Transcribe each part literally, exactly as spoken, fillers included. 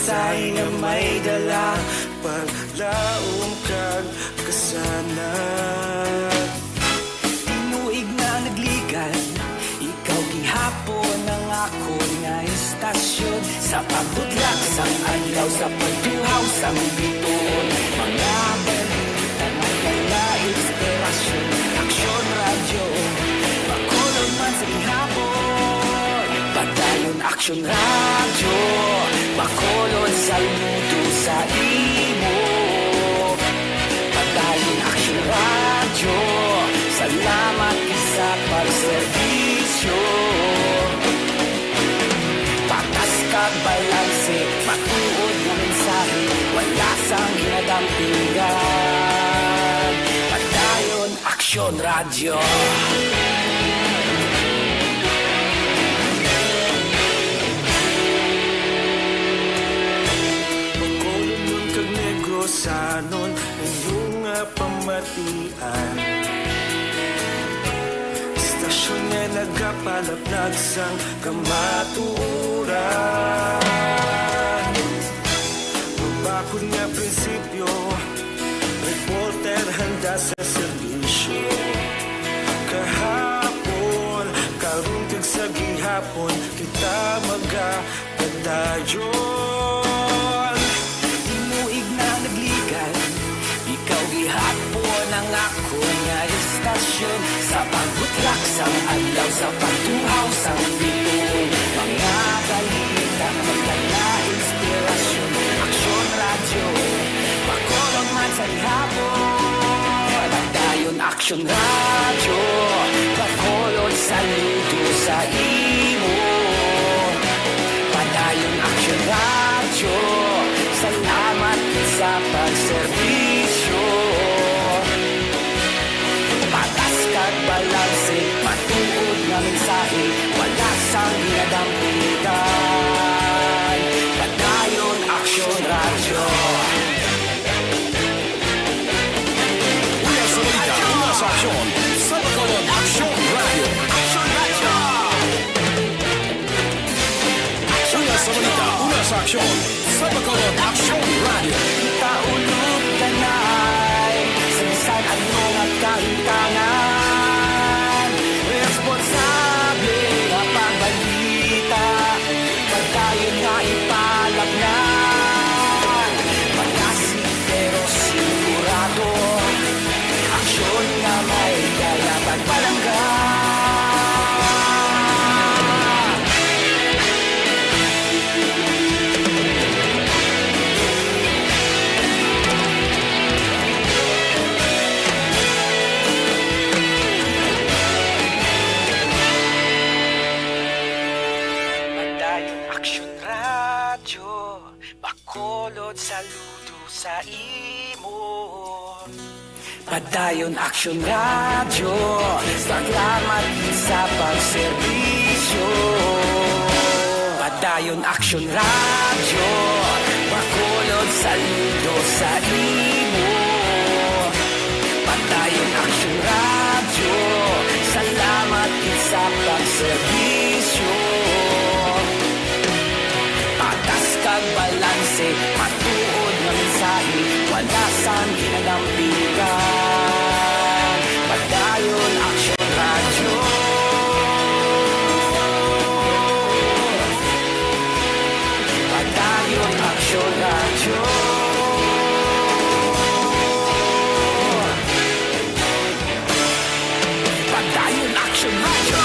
Tayo nga may dala, paglaom kag kasanag. Tinuig na nagligan, ikaw gihapon ang akon nga istasyon. Sa pagbutlak sang adlaw, sa pagtuhaw sang bituon, mga balita nga dala inspirasyon. Aksyon Radyo, Bacolod man sa gihapon. Padayon Aksyon Radyo, Bacolod, saludo sa imo. Padayon Aksyon Radyo, salamat gid sa pagserbisyo. Patas kag balanse, matuod nga mensahe, wala sang ginadampigan. Padayon Aksyon Radyo. Bacolodnon kag Negrosanon, inyo nga pamatian. Istasyon nga nagapalaplag sang kamatuoran. Mabakod nga prinsipyo, reporter handa sa serbisyo. Kahapon, karon kag sa gihapon, kita magapadayon. Tinuig na nagligan, ikaw gihapon ang akon nga istasyon. Sa pagbutlak sang adlaw, sa pagtuhaw sang bituon, mga balita nga magdala inspirasyon. Aksyon Radyo, Bacolod man sa gihapon. Padayon Aksyon Radyo, Bacolod, saludo sa imo. Padayon Aksyon Radyo, salamat sa pagserbisyo. Patas kag balanse, matuod nga mensahe, wala sang ginadampigan. Padayon Aksyon Radyo. Una sa balita, una sa aksyon, sa Bacolod Aksyon Radyo. Aksyon Radyo. Una sa balita, una sa aksyon, sa Bacolod Aksyon Radyo. Taulog kanay, sa bisan ano nga kahintangan, responsable nga pagbalita, pagdayon nga ipalapnan. Pagkasi pero sigurado, aksyon nga may dala pagpalangga. Padayon Aksyon Radyo, Bacolod, saludo sa imo. Padayon Aksyon Radyo, salamat sa pagserbisyo. Padayon Aksyon Radyo, Bacolod, saludo sa imo. Padayon Aksyon Radyo, salamat sa pagserbisyo. Patas kag balanse, matuod nga mensahe, wala sang ginadampigan. Padayon Aksyon Radyo. Padayon Aksyon Radyo. Padayon Aksyon Radyo.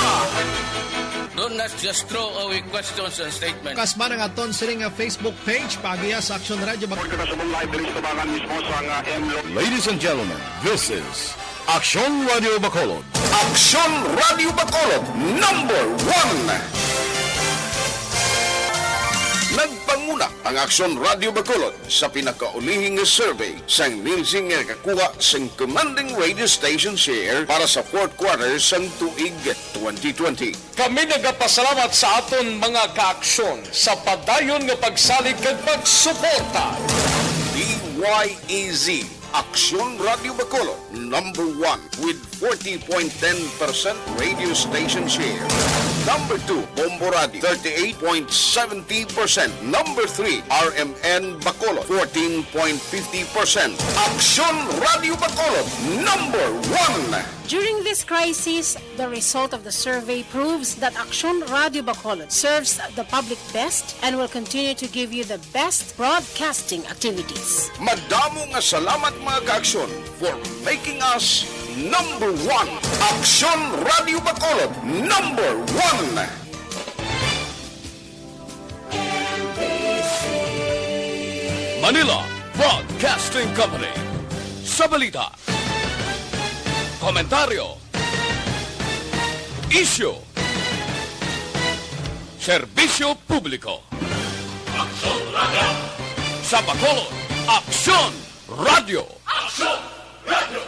Don't, let's just throw away questions and statements. Kasma ang aton sini nga Facebook page, paagiha sa Aksyon Radyo Bac- Report kita subong live diri sa Tubangan mismo sa nga M Lo- Ladies and gentlemen, this is Aksyon Radio Bacolod. Aksyon Radio Bacolod, number one. Nagpanguna ang Aksyon Radio Bacolod sa pinakaulihi nga survey sang Nielsen nga nakakuha sang commanding radio station share para sa fourth quarter sang tuig twenty twenty. Kami nagapasalamat sa aton mga kaaksyon sa padayon nga pagsalig kag pagsuporta. D Y E Z, Aksyon Radio Bacolod, number one with forty point ten percent radio station share. Number two, Bombo Radio, thirty-eight point seventy percent. Number three, R M N Bacolod, fourteen point fifty percent. Aksyon Radio Bacolod, number one. During this crisis, the result of the survey proves that Aksyon Radio Bacolod serves the public best and will continue to give you the best broadcasting activities. Madamo nga salamat, mga ka-Aksyon, for making us number one. Aksyon Radio Bacolod, number one. Manila Broadcasting Company. Sa balita, komentaryo, isyu, serbisyo publiko. Aksyon Radio. Sa Bacolod, Aksyon Radio. Aksyon Radio.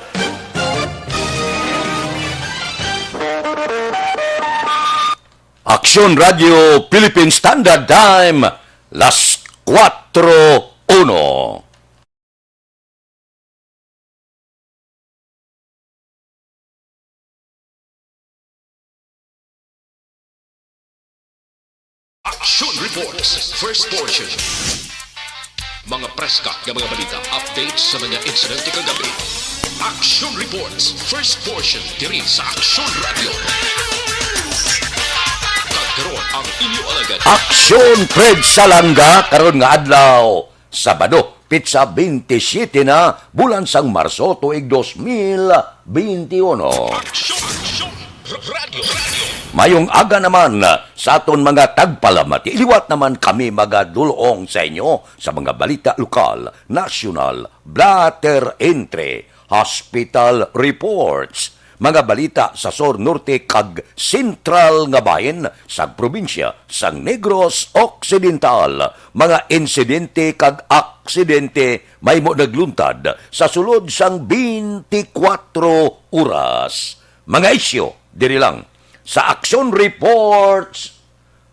Aksyon Radio Philippine Standard Time, las cuatro uno. Action Reports, first portion. Mga preska nga mga balita, updates sa mga insidente kagabi. Action Reports, first portion, diri sa Action Radio. Kag karon ang inyo alagad. Action Fred Salanga, karon nga adlaw, Sabado, pitsa twenty-seven na, bulan sang Marso, tuig dos mil veintiuno. Action, action, r-, radio, radio. Mayong aga naman sa aton mga tagpalamati. Liwat naman kami magadulong sa inyo sa mga balita lokal, nasyonal, blotter entry, hospital reports, mga balita sa sur, norte, kag sentral nga bahin sang probinsya sang Negros Occidental, mga insidente kag aksidente mahimo nagluntad sa sulod sang twenty-four oras. Mga isyu diri lang sa Action Reports,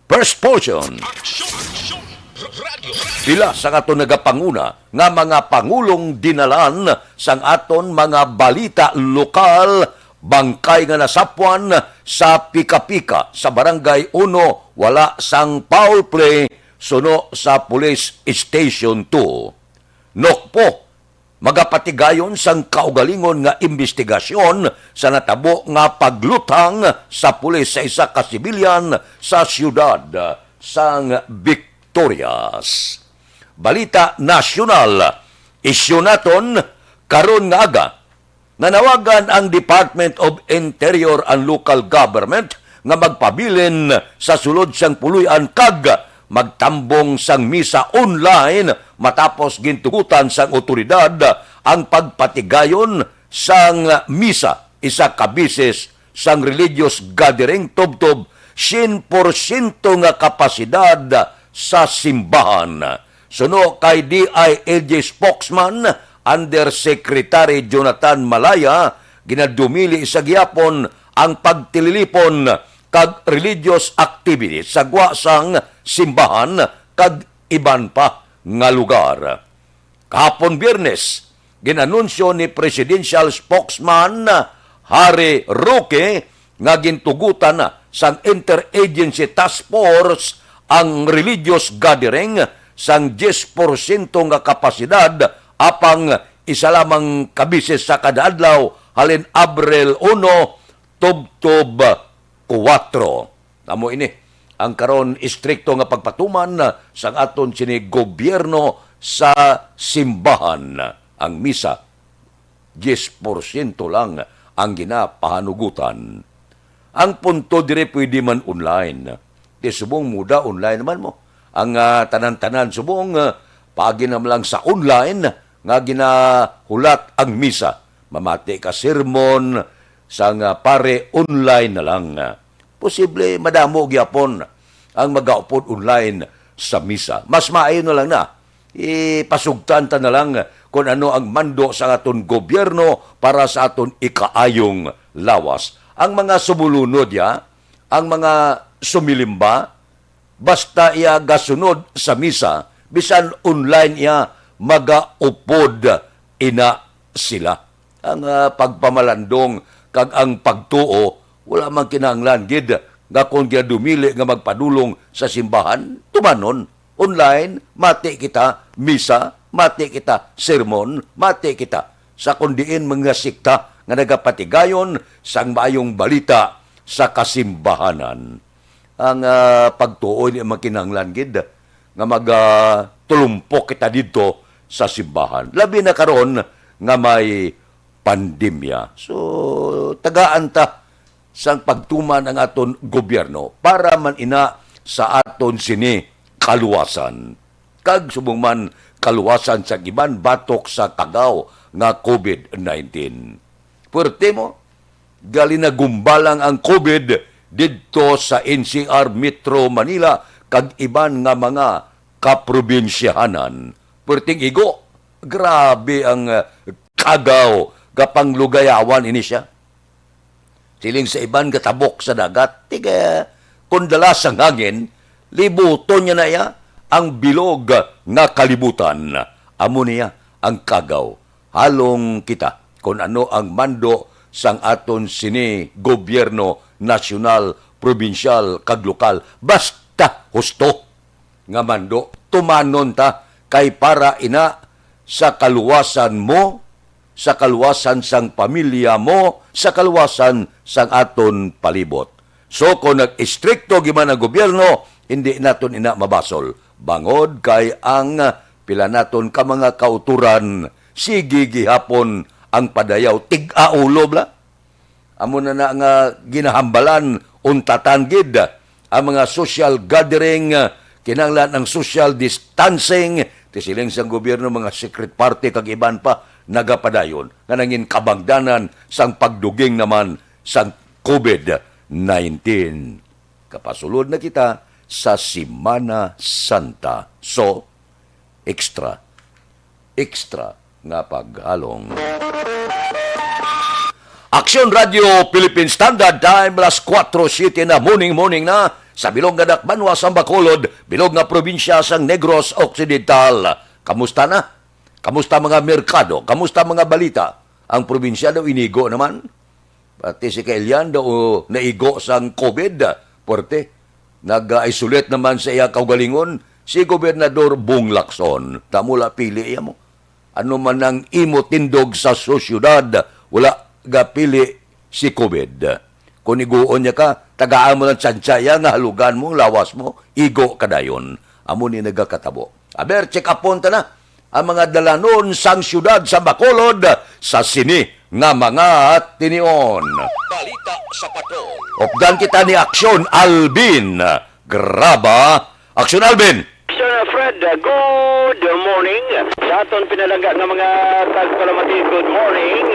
first portion. Action, action, r-, radio, radio. Pila sang aton nagapanguna nga mga pangulong dinalan sang aton mga balita lokal, bangkay nga nasapwan sa Pika-Pika sa Barangay Uno, wala sang foul play suno sa Police Station Two. Nokpo, magapatigayon sang kaugalingon nga imbestigasyon sa natabo nga pagluthang sa pulis sa isa ka sibilyan sa siyudad sang Victorias. Balita nasyonal, isyu naton karon nga aga, nanawagan ang Department of Interior and Local Government nga magpabilin sa sulod sang puloy-an kag magtambong sang misa online matapos gintugutan sang awtoridad ang pagpatigayon sang misa, isa ka beses sang religious gathering tubtob syen porsyento nga kapasidad sa simbahan. Suno kay D I L G spokesman Undersecretary Jonathan Malaya, ginadumili sa gihapon ang pagtililipon kag religious activities sa gwa sang simbahan kag iban pa nga lugar. Kahapon Biyernes, gin-anunsyo ni Presidential Spokesman Harry Roque nga gintugutan na sang Interagency Task Force ang religious gathering sang diyes porsyento nga kapasidad, apang isa lamang ka beses sa kada adlaw halin Abril uno tubtob kuwatro. Amo ini ang karon istrikto nga pagpatuman sang aton sini gobyerno sa simbahan. Ang misa, diyes porsyento lang ang ginapahanugutan. Ang punto diri pwede man online. Di subong muda online naman mo. Ang, ah, tanan-tanan subong, ah, paagi na lang sa online nga ginahulat ang misa. Mamati ka sermon sang, ah, pare online na lang. Posible madamo gyapon ang magaupod online sa misa. Mas maayo na lang na ipasugtan ta na lang kung ano ang mando sa aton gobyerno para sa aton ikaayong lawas. Ang mga sumulunod ya, ang mga sumilimba, basta iya gasunod sa misa, bisan online iya, magaupod ina sila. Ang, ah, pagpamalandong kag ang pagtuo, wala man kinahanglan gid nga kon ginadumili nga magpadulong sa simbahan, tumanon, online, mati kita, misa, mati kita, sermon, mati kita. Sa kon diin mga sekta nga nagapatigayon sang maayong balita sa kasimbahanan. Ang, ah, pagtuo ini makinahanglan gid nga mag, ah, tulumpok kita didto sa simbahan. Labi na karon nga may pandemya. So, tagaan ta sang pagtuman ang aton gobyerno para man ina sa aton sini kaluwasan. Kag subong man kaluwasan sa iban batok sa kagaw nga covid nineteen. Puwerte mo, gali na gumbalang ang covid didto sa N C R Metro Manila kag iban nga mga kaprobinsyahanan. Puwerteng igo, grabe ang, ah, kagaw, gapanglugayawan ini siya. Siling sa iban, gatabok sa dagat. Tiga, kung dala sang hangin, libuton niya na iya ang bilog nga kalibutan. Amo niya ang kagaw. Halong kita kon ano ang mando sang aton sini gobyerno nasyonal, probinsyal, kag lokal. Basta husto nga mando, tumanon ta, kay para ina sa kaluwasan mo, sa kaluwasan sang pamilya mo, sa kaluwasan sang aton palibot. So, kung nag-istrikto giman ang gobyerno, hindi naton ina mabasol. Bangod kay ang pila naton ka mga kauturan, sige gihapon ang padayaw, tig-a ulo bala. Amo na na nga ginahambalan, untatan gid ang mga social gathering, ah, kinahanglan ang social distancing, ti siling sang gobyerno, mga secret party kag iban pa nagapadayon nga nangin kabangdanan sang pagduging naman sang covid nineteen. Kapasulod na kita sa Semana Santa. So, extra, extra nga paghalong. Aksyon Radio Philippine Standard Time, alas kuwatro siete na, morning, morning na, sa bilog nga dakbanwa sang Bacolod, bilog nga probinsya sang Negros Occidental. Kamusta na? Kamusta mga merkado? Kamusta mga balita? Ang probinsya daw inigo naman. Pati si Kailian daw, oh, naigo sang covid, puwerte. Nag-isolate naman sa iya kaugalingon si Gobernador Bong Lacson. Tamo la pili iya mo. Ano man ang imo tindog sa sosyedad, wala gapili si covid. Kung iguon niya ka, tagaan mo lang tsansa iya nga halugan mo, lawas mo, igo ka dayon. Amo ni nagakatabo. Aber, check upon ta na ang mga dalanon sang siyudad sa Bacolod sa sini nga mga tinion. Balita sa Patrol. Updan kita ni Aksyon Alvin Graba. Aksyon Alvin! Sir Fred, good morning. Sa aton pinalangga nga mga tagpalamati, good morning.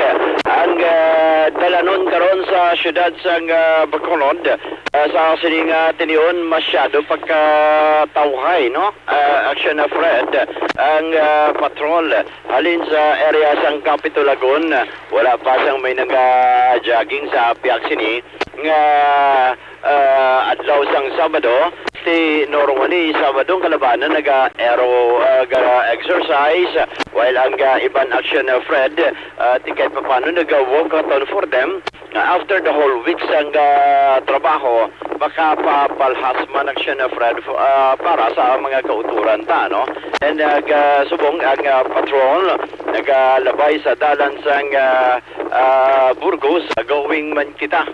Ang, ah, dalanon karon sa siyudad sang, ah, Bacolod, ah, sa sini nga tinion, masyado pagkatawhay, no? Ah, Aksyon Fred, ang, ah, patrol halin sa area sang Capitol Lagun, wala pa sang may naga-jogging sa piyak sini nga, ah, adlaw sang Sabado. Ti normally, Sabado ang kalabanan naga-aero, ah, ga-exercise, while ang, ah, iban Aksyon, ah, Fred, ah, ti kahit papaano naga-walkathon for them. Nga after the whole week sang, ah, trabaho, makapapalhas man ang Shenefred, ah, para sa mga kauturan ta, no? And, ah, ga-, subong ang, ah, patrol nagalabay sa dalan sang, ah, ah, Burgos, going man kita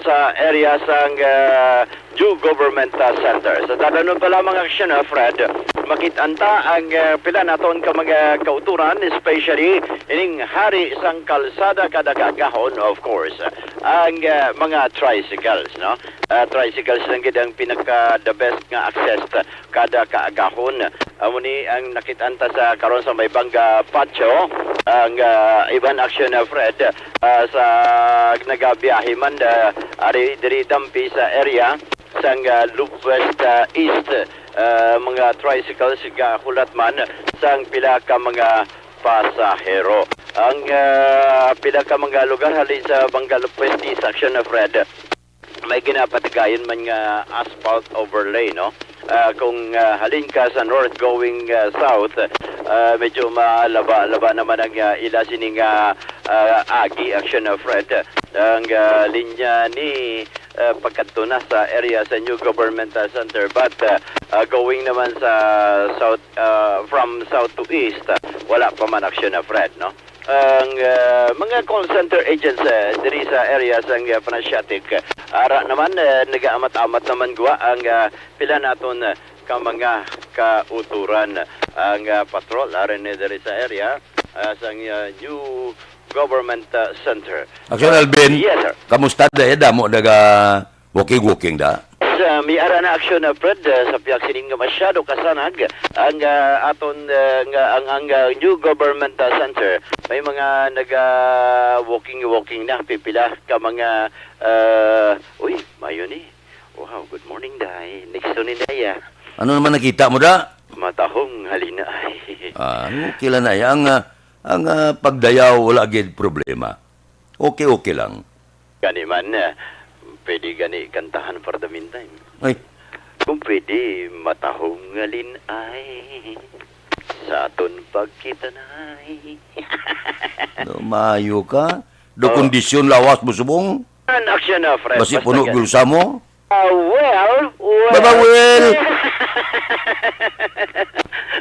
sa area sang, ah, New Government, ah, Center. Sa dalanon pa lamang, Aksyon, ah, Fred, makit-an ta ang, ah, pila naton ka mga kauturan, especially ining hari sang kalsada kada kaagahon, of course, ang, ah, mga tricycles, no? Ah, tricycles lang gid ang pinaka the best nga access ta kada kaagahon. Amo ni ang nakit-an ta sa karon sa may Banga Patio, ang, ah, iban, Aksyon, ah, Fred, ah, sa nagabiyahe man, ah, ari diri dampi sa area sang, ah, Loop West, ah, East, ah, mga tricycles gahulat man sang pila ka mga pasahero. Ang, ah, pila ka mga lugar halin sa Banga Loop West East, Aksyon, ah, Fred, may ginapatigayon man nga asphalt overlay, no? Ah, kung, ah, halin ka sa north going, ah, south, ah, medyo malaba-laba naman ang, ah, ila sini nga, ah, agi, Aksyon, ah, Fred. Ang, ah, linya ni ah, pagkadto na sa area sa New Government, ah, Center. But, ah, ah, going naman sa south, ah, from south to east, ah, wala pa man aksyon na, Fred, no? Ang, ah, mga call center agents, ah, diri sa area sang, ah, Panasiatic, ah, ara naman, ah, nagaamat-amat naman gwa ang, ah, pila naton, ah, ka mga kauturan ang, ah, patrol ari ni diri sa area, ah, sang, ah, New Government, ah, Center. Aksyon, Ah, Alvin, yes, sir. Kamusta day? Damo naga walking-walking da? Sa may ara na aksyon, ah, Fred, ah, sa pihak sining nga masyado kasanag ang, ah, aton, ah, nga, ang, ang, ah, New Government, ah, Center. May mga naga walking-walking na, pipila ka mga, ah, uy, mayo ni. Wow, good morning, day. Nixon ni, day, ah. Ano naman nakita mo da? Matahong halina ay. Ah, okay lang na. Ang, ah, ang, ah, pagdayaw, wala gid problema. Okay, okay lang. Gani man, ah, pwede gani kantahan for the meantime. Ay. Kung pwede, matahong halin ay sa aton pagkita na ay. No, maayo ka. Do Oh. Kondisyon lawas mo subong. An aksyon na, Fred. Basi Basta puno gani. Gulsa mo. Ah, well, well. Baba, well.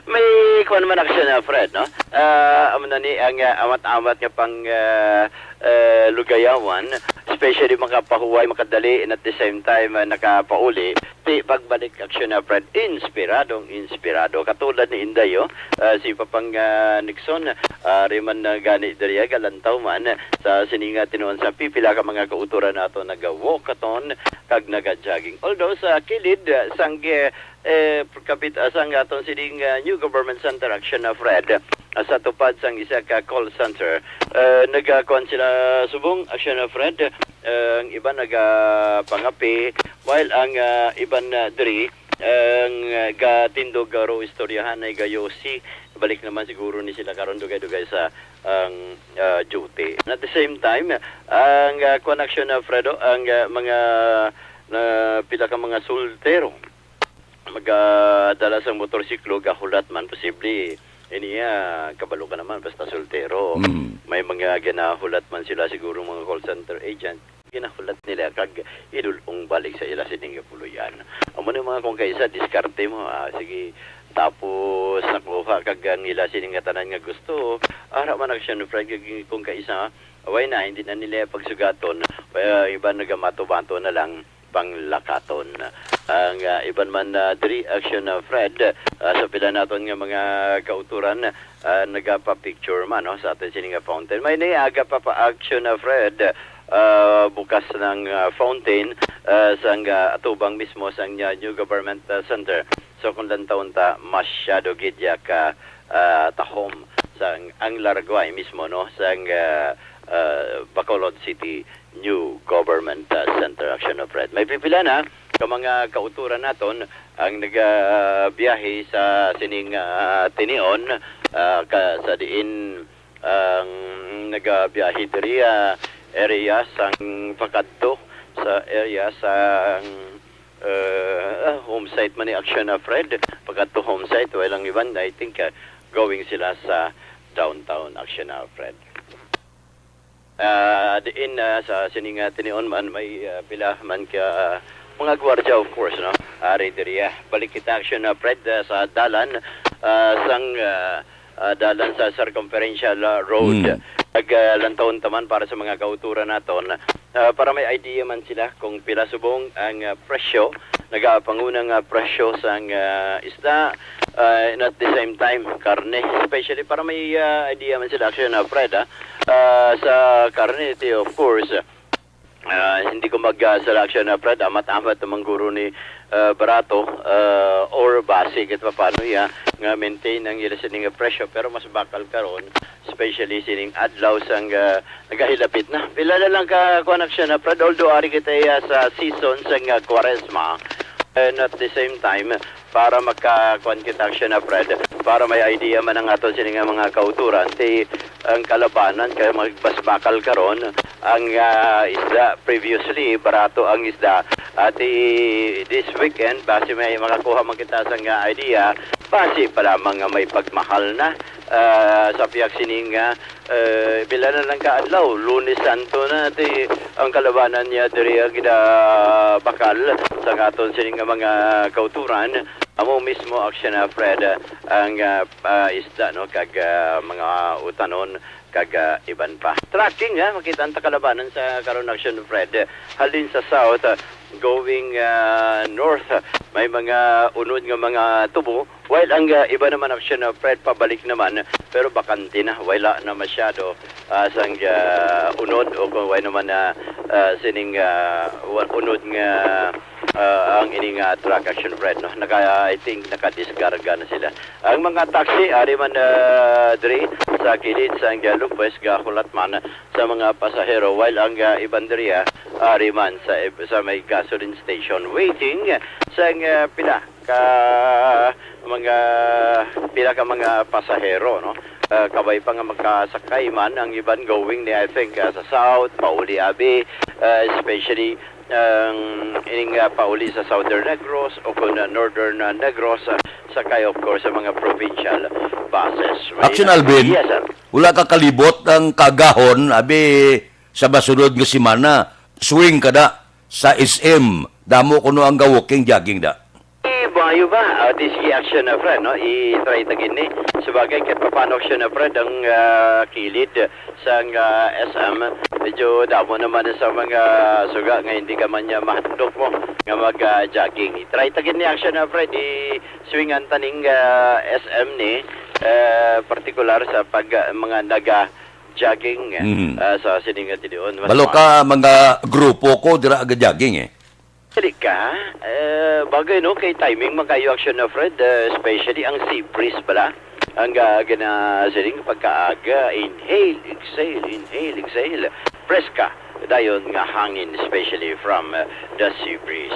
May kuwan man aksyon na, Fred, no? Ah, amo na ni ang, ah, amat-amat nga pang, ah, ah, lugayawan, especially makapahuway, makadali, and at the same time, ah, nakapauli. Ti pagbalik aksyon na, Fred, inspiradong inspirado. Katulad ni Inday, oh, ah, si Papang, ah, Nixon, ah, ari man na gani diri, ah, galantaw man sa sining, ah, tinuon sa pipila ka mga kauturan nato naga-walkathon kag naga-jogging. Although sa kilid, ah, sang, eh, eh, kapit, ah, sang aton sining, ah, New Government Center aksyon na, Fred, ah, sa tupad sang isa ka call center, ah, nagakuan sila subong aksyon na, Fred, ah, ang iban nagapangape, while ang, ah, iban, ah, diri, ang, ah, gatindog, ah, ro istoryahan ay gayosi. Balik naman siguro ni sila karon dugay-dugay sa ang, ah, duty. And at the same time, ang, ah, kuwan aksyon na, Fredo, ang, ah, mga na pila ka mga soltero magadala sang motorsiklo, gahulat man, posible. Iniya, kabalo ka naman, basta soltero. Mm. May mga ginahulat man sila, siguro mga call center agent. Ginahulat nila, kag idul-ong balik sa ila sining kapuloy-an. Amo ni mga kung kaisa, diskarte mo, ah, sige, tapos nakuha, kag ang ila sining nga tanan nga gusto, ara man ang friend, kag kung kaisa, away na, hindi na nila pagsugaton, ah, iban nagamato-bato na lang, panglakaton. Ang, ah, iban man, ah, diri aksyon, ah, Fred, ah, sa pila naton nga mga kauturan, ah, nagapa-picture man, no, sa aton sini nga fountain. May niaga pa pa aksyon, ah, Fred, ah, bukas ng, ah, fountain, ah, sang, ah, atubang mismo sang, ah, New Government, ah, Center. So, kung lantawon ta, masyado gid ya ka, ah, tahom sang ang largway mismo, no, sang, ah, ah, Bacolod City. New Government, uh, Center Action of Red. May pipila na ka mga kauturan naton ang nagabiyahe sa sining, uh, tinion, uh, ka, sa diin ang nagabiyahe diri, uh, area sang pakadto sa area sang, uh, home site man ni Action of Red, pakadto home site, walang iban, I think, uh, going sila sa downtown Action of Red. Ah, diin, ah, sa sining, ah, tinion man may, ah, pila man ka, ah, mga gwardya, of course, no? Ari diri, ah. Balik kita, Action, ah, Fred, ah, sa dalan, ah, sang, ah, ah, dalan sa Circumferential, ah, Road. Mm. Nag, ah, lantawon taman para sa mga kauturan naton. Ah, para may idea man sila kung pila subong ang, ah, presyo, nagapanguna nga presyo sang, ah, isda, ah, and at the same time, karne. Especially para may, ah, idea man sila, Action, ah, Fred, ah. Ah, sa karne, ti, of course, ah, hindi ko mag, ah, sala, Action, ah, Fred, amat-amat naman guro ni, ah, barato, ah, or base, kahit paano, ya, nga maintain ang ila sining presyo, pero mas bakal karon, especially sining adlaw sang, ah, nagahilapit na. Pila na lang ka, kuwan, Action, ah, Fred, although ari kita, ya, sa season sang, ah, Kwaresma, and at the same time, para maka, kuwan kita, Action, ah, Fred, para may idea man ang aton sini nga mga kauturan, ti ang kalabanan kay magbasbakal karon ang, ah, isda. Previously, barato ang isda. At i-, this weekend, basi may makakuha man kita sang, ah, idea, basi pa lamang nga may pagmahal na. ah, sa pihak sining, ah, eh, pila na lang ka adlaw, Lunes Santo na, ti, ang kalabanan niya diri, ah, gidabakal sa aton sining nga mga kauturan. Amo mismo, Action, ah, Fred, ah, ang, ah, ah, isda, no, kag, ah, mga utanon, kag, ah, iban pa. Tracking, ha, makita ang takalabanan sa karon, Action Fred. Halin sa south, ah, going, ah, north, ah, may mga unod nga mga tubo. While ang, ah, iba naman, Action, ah, Fred, pabalik naman, pero bakante na, wala na masyado, ah, sang, ah, unod o kung wala naman na, ah, sining, ah, wa-, unod nga, ah, ang ining, ah, truck, Action Fred, no? Naka, I think, nakadiskarga na sila. Ang mga taxi, ari man, ah, diri sa kilid sang Lupes, gahulat man sa mga pasahero, while ang, ah, iban diri, ah, ari man sa, sa may gasoline station, waiting sa, ah, pila ka mga, pila ka mga pasahero, no? Ah, kabay pa nga makasakay man ang iban going ni, I think, ah, sa south, pauli abi, ah, especially ang ining, ah, pauli sa Southern Negros o kung, ah, Northern, ah, Negros, ah, sakay, of course, sa mga provincial buses. May Action, Alvin. Yes, sir. Wala ka kalibot ang kagahon, abi, sa masunod nga semana, swing ka da sa S M. Damo kuno ang ga-walking, jogging da. Eh, bayo ba? Ah, di sige, Action, ah, Fred, no? I-try ta gini. Sabagay, kahit paano, Action, ah, Fred, ang, ah, kilid sang, ah, S M. Medyo damo naman sa mga suga nga hindi ka man niya mahandok mo nga mag, ah, jogging. I-try ta gini, Action, ah, Fred. I-swingan ta ning, ah, S M ni, eh, partikular sa pag, ah, mga naga-jogging, Mhm. ah, sa sining nga tinuon. Mas Balo ma- ka, mga grupo ko, dira aga jogging, eh. Dili ka, eh, bagay, no, kay timing man kayo, Action, ah, Fred, eh, especially ang sea breeze bala. Ang, ah, gina-, sining pagkaaga, inhale, exhale, inhale, exhale. Preska dayon nga hangin, especially from, uh, the sea breeze.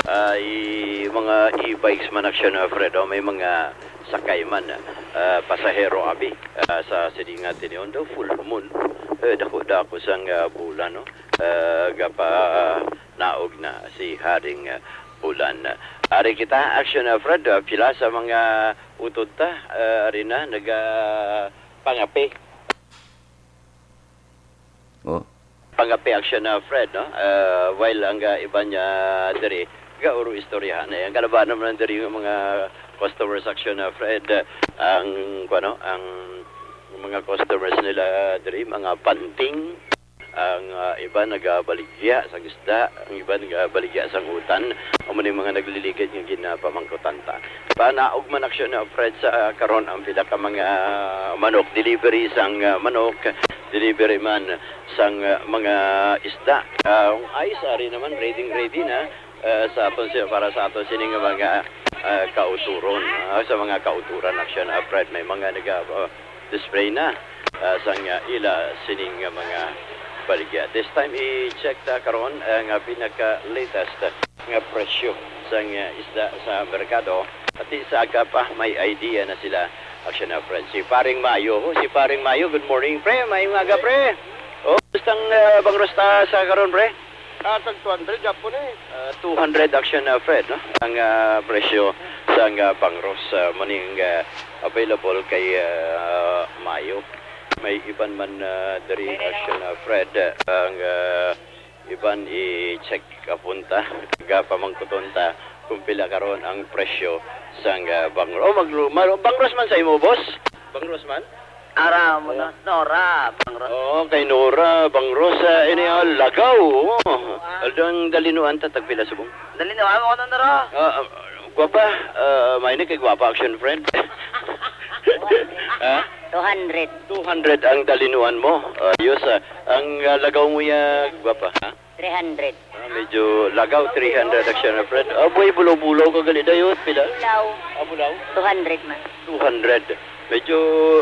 Ah, i-, mga e-bikes man, Action, ah, Fred, oh, may mga sakay man, ah, pasahero abi, ah, sa sining nga tinuon daw full moon. Eh, dako-dako sang, ah, bulan, no? Ah, gapa, ah, naog na si Haring, ah, Bulan. Ari kita, Action, ah, Fred, ah, pila sa mga utod ta, ah, ari na, naga-, pangape. Oh. Pangape, Action, ah, Fred, no? Ah, while ang, ah, iban niya diri, gauro istoryahan. Eh, ang kalabanan naman diri yung mga customers, Action, ah, Fred, ah, ang, kuwano, ang mga customers nila diri, mga panting, ang, ah, iban nagabaligya sa isda, ang iban nagabaligya sang utan. Amo ni mga nagliligad nga ginapamangkutan ta. Panaog man, Action, ah, Fred, sa, ah, karon ang pila ka mga manok, delivery sang, ah, manok, delivery man sang, ah, mga isda. Ah, ang ice, ari naman, ready, ready na, ah, sa aton si-, para sa aton sining mga, ah, kauturon, ah, sa mga kauturan, Action, ah, Fred, may mga naga-, ah, display na, ah, sang, ah, ila sining nga mga baligya. This time, i-check ta karon ang, ah, pinaka-latest nga presyo sang, ah, isda sa merkado. Pati sa aga pa, may idea na sila, Action, ah, Fred. Si Paring Mayo, oh, si Paring Mayo, good morning, pre. Maayong aga, pre. Oh, gustang, ah, bangros ta sa karon, pre? Ah, tag two hundred, Japon, eh. Ah, two hundred, Action, ah, Fred, no? Ang, ah, presyo sang, ah, bangros, ah, maning, ah, available kay, ah, Mayo. May iban man, ah, diri, Action, ah, Fred, ang, ah, iban i-check upon ta, gapamangkuton ta kung pila karon ang presyo sang, ah, bangro-, oh, magru-, mar-, bangros man sa imo, boss? Bangros man? Ara mo na, Nora, bangros. Oo, kay Nora, bangros, ah, ini, ah, lagaw, oo. Ah. Although ang dalinuan ta, tagpila subong? Dalinuan mo ko, Nora. Ah, ah, gwapa, ah, may ni kay gwapa, Action, Fred. Ha? Two hundred. Two hundred ang dalinuan mo. Ah, ayos, ah. Ang, ah, lagaw mo ya, gwapa, ha? Three hundred. Ah, medyo lagaw, three hundred, Action, Fred. Ah, boy, bulaw-bulaw ka gali dayon. Pila? Bulaw. Ah, bulaw? Two hundred man. Two hundred. Medyo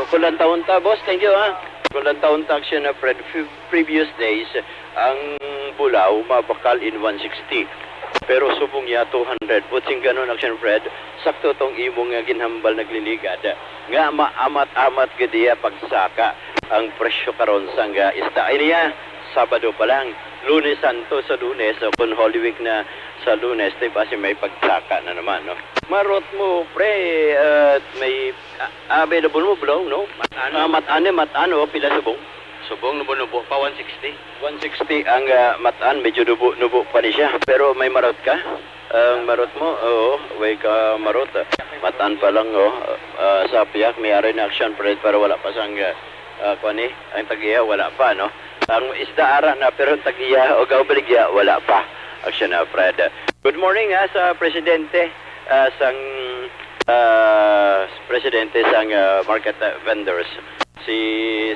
kulang taon ta, boss. Thank you, ha. Kulang taon ta, Action, Fred. Few previous days, ang bulaw mabakal in one sixty. Pero subong niya, two hundred. Butsing ganon, Action, Fred. Sakto tong imo nga ginhambal, nagliligad, nga maamat-amat gid iya pagsaka ang presyo karon sang, ah, isda. Ay niya, Sabado pa lang, Lunes Santo sa Lunes, o kung Holy Week na sa Lunes, di ba, si may pagsaka na naman, no? Marot mo, pre, ah, May, ah, ah, available mo, bro, no? Matan. Ah, Matan, eh, Matan, oh, pila subong? Subong, nubo-nubo pa, one sixty. One sixty ang, ah, Matan, medyo nubo-nubo pa ni siya. Pero may marot ka? Ang marot mo, oo, way ka marot, ah. Matan pa lang, oh. Ah, sa piyak, may ari na action, Fred, pero wala pa sang, ah, ah, kuwan, eh, ang tag-iya, wala pa, no? Ang isda ara na, pero ang tag-iya o gaubaligya, wala pa. Action na, Fred. Good morning, ha, sa presidente, ah, sang, ah, presidente sang, ah, market, ah, vendors, si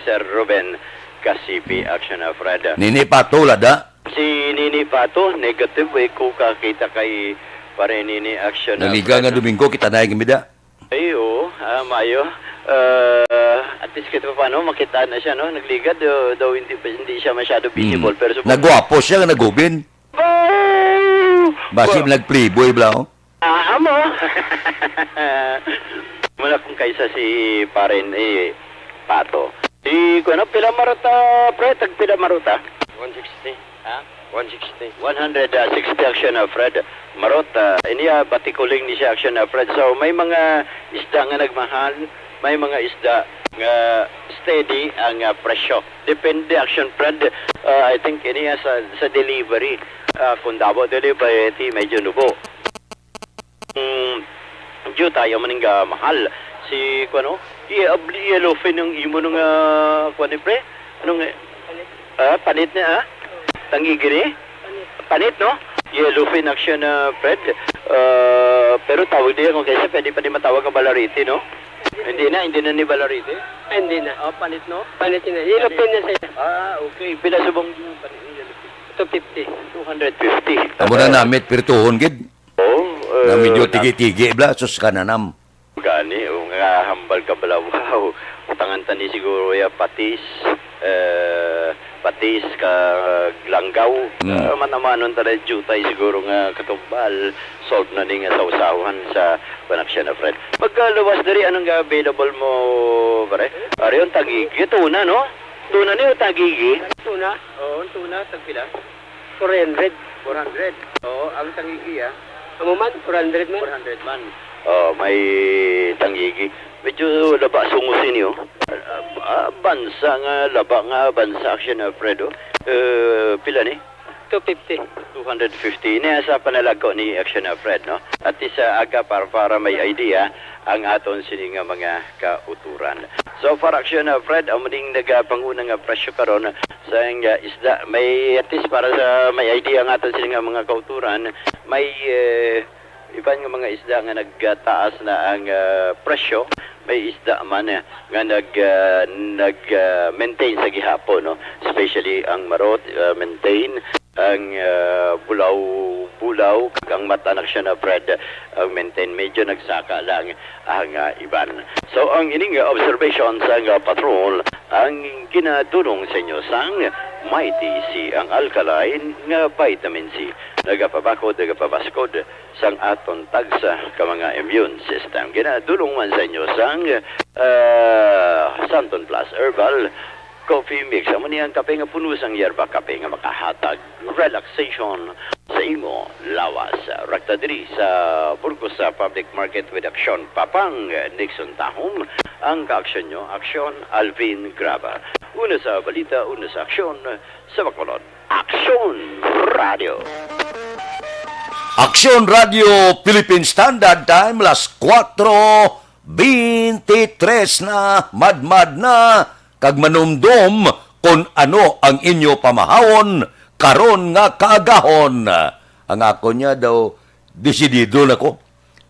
Sir Ruben Kasipi. Action na, Fred. Nini Pato, wala da? Si Nini Pato, negative, eh, ko kakita kay pare Nini. Action na, Naliga nga Fred. Domingo, kita na yung mida. Ay, oo. Ah, maayo. Ah, at least, kahit pa paano, makita na siya, no? Nagligad, uh, daw hindi, hindi siya masyado visible, Hmm. pero sa Nagwapo siya, nagubin. Oh! Basi Wa- nag-playboy bla, oh. Ah, amo. Wala kung kaysa si Paren, eh, Pato. Si, kuno, pila marota, pre? Tag pila marota? One sixty. Ha? One sixty. One hundred sixty action, ah, Fred. Marot, ah, ini, ah, batikuling ni siya action, ah, Fred. So, may mga isda nga nagmahal, may mga isda nga steady ang, ah, presyo. Depende action, Fred. Ah, I think ini, ah, sa, sa delivery. Ah, kung Davao delivery, ti medyo nubo. Mm, Diyo tayo man nga mahal. Si, kuno, i-, abli-, yellowfin ang imo nung, ah, kuwan ni pre? Anong, ah, panit niya, ah? Tangigi ni? Panit, no? Yellowfin action, ah, Fred. Ah, pero tawag niya kung kaysa, pwede pa din matawag ang balariti, no? Hindi na, hindi na ni balariti. Ay, hindi na. Oh, panit, no? Panit na. Yellowfin na siya. Ah, okay. Pila subong yung panit, yung yellowfin? Two fifty. Two hundred fifty. Amo na namit, pirtuhon, gid. Oh, Na eh, medyo na- tigi-tigi, bla, sus ka nanam. Gani, o nga hambal ka bala, wow. Utangan ta ni siguro ya patis, eh, patis ka langgaw. Mm. Ah, manamanon ta na jutay siguro nga katumbal. Solve na ni nga sausawan sa panaksyan na, Fred. Pagkaluwas diri, anong available mo, pare? Ari, ang tagigi, tuna, no? Tuna ni o tagigi? Tuna? Oo, tuna, tagpila? Four hundred. Four hundred. Oo, ang tangigi, ah. Amo man, four hundred man. Four hundred man. Oh, may tangigi. Medyo laba sungos ini, oh. Ah, ah, bansa nga, laba nga, bansa action, Alfredo. Eh, pila ni? Two fifty. Two hundred fifty. Ini sa panalagko ni Action Alfred, no? At least, ah, aga para, para may idea ang aton sini nga mga kauturan. So far, Action Alfred, ang muning nagapanguna nga presyo karon sa, ah, isda. May, at least para sa may idea ang aton sini nga mga kauturan, may, eh, iban nga mga isda nga nagtaas na ang, ah, presyo. May isda man, eh, nga nag, ah, nag, ah, maintain sa gihapon, no? Especially ang marot, ah, maintain, ang, ah, bulaw, bulaw, kag ang mata na siya na, Fred, ang maintain. Medyo nagsaka lang ang, ah, iban. So, ang ining, ah, observation sa, ah, patrol, ang ginadulong sa inyo sang Mighty C, ang alkaline nga vitamin C. Nagapabakod, nagapabaskod sang aton tagsa ka mga immune system. Ginadulong man sa inyo sang, ah, Santon Plus Herbal Coffee Mix. Amo ni ang kape nga puno sang yerba kape nga makahatag relaxation sa imo lawas. Rekta diri sa Burgos sa Public Market with Action Papang Nixon Tahom. Ang kaaksyon nyo, Aksyon Alvin Graba. Una sa balita, una sa aksyon, sa Bacolod. Aksyon Radio. Aksyon Radio Philippine Standard Time, alas kuwatro bente tres na, madmad na, kag manumdom kon ano ang inyo pamahawon karon nga kaagahon. Ang ako niya daw, desidido na ko.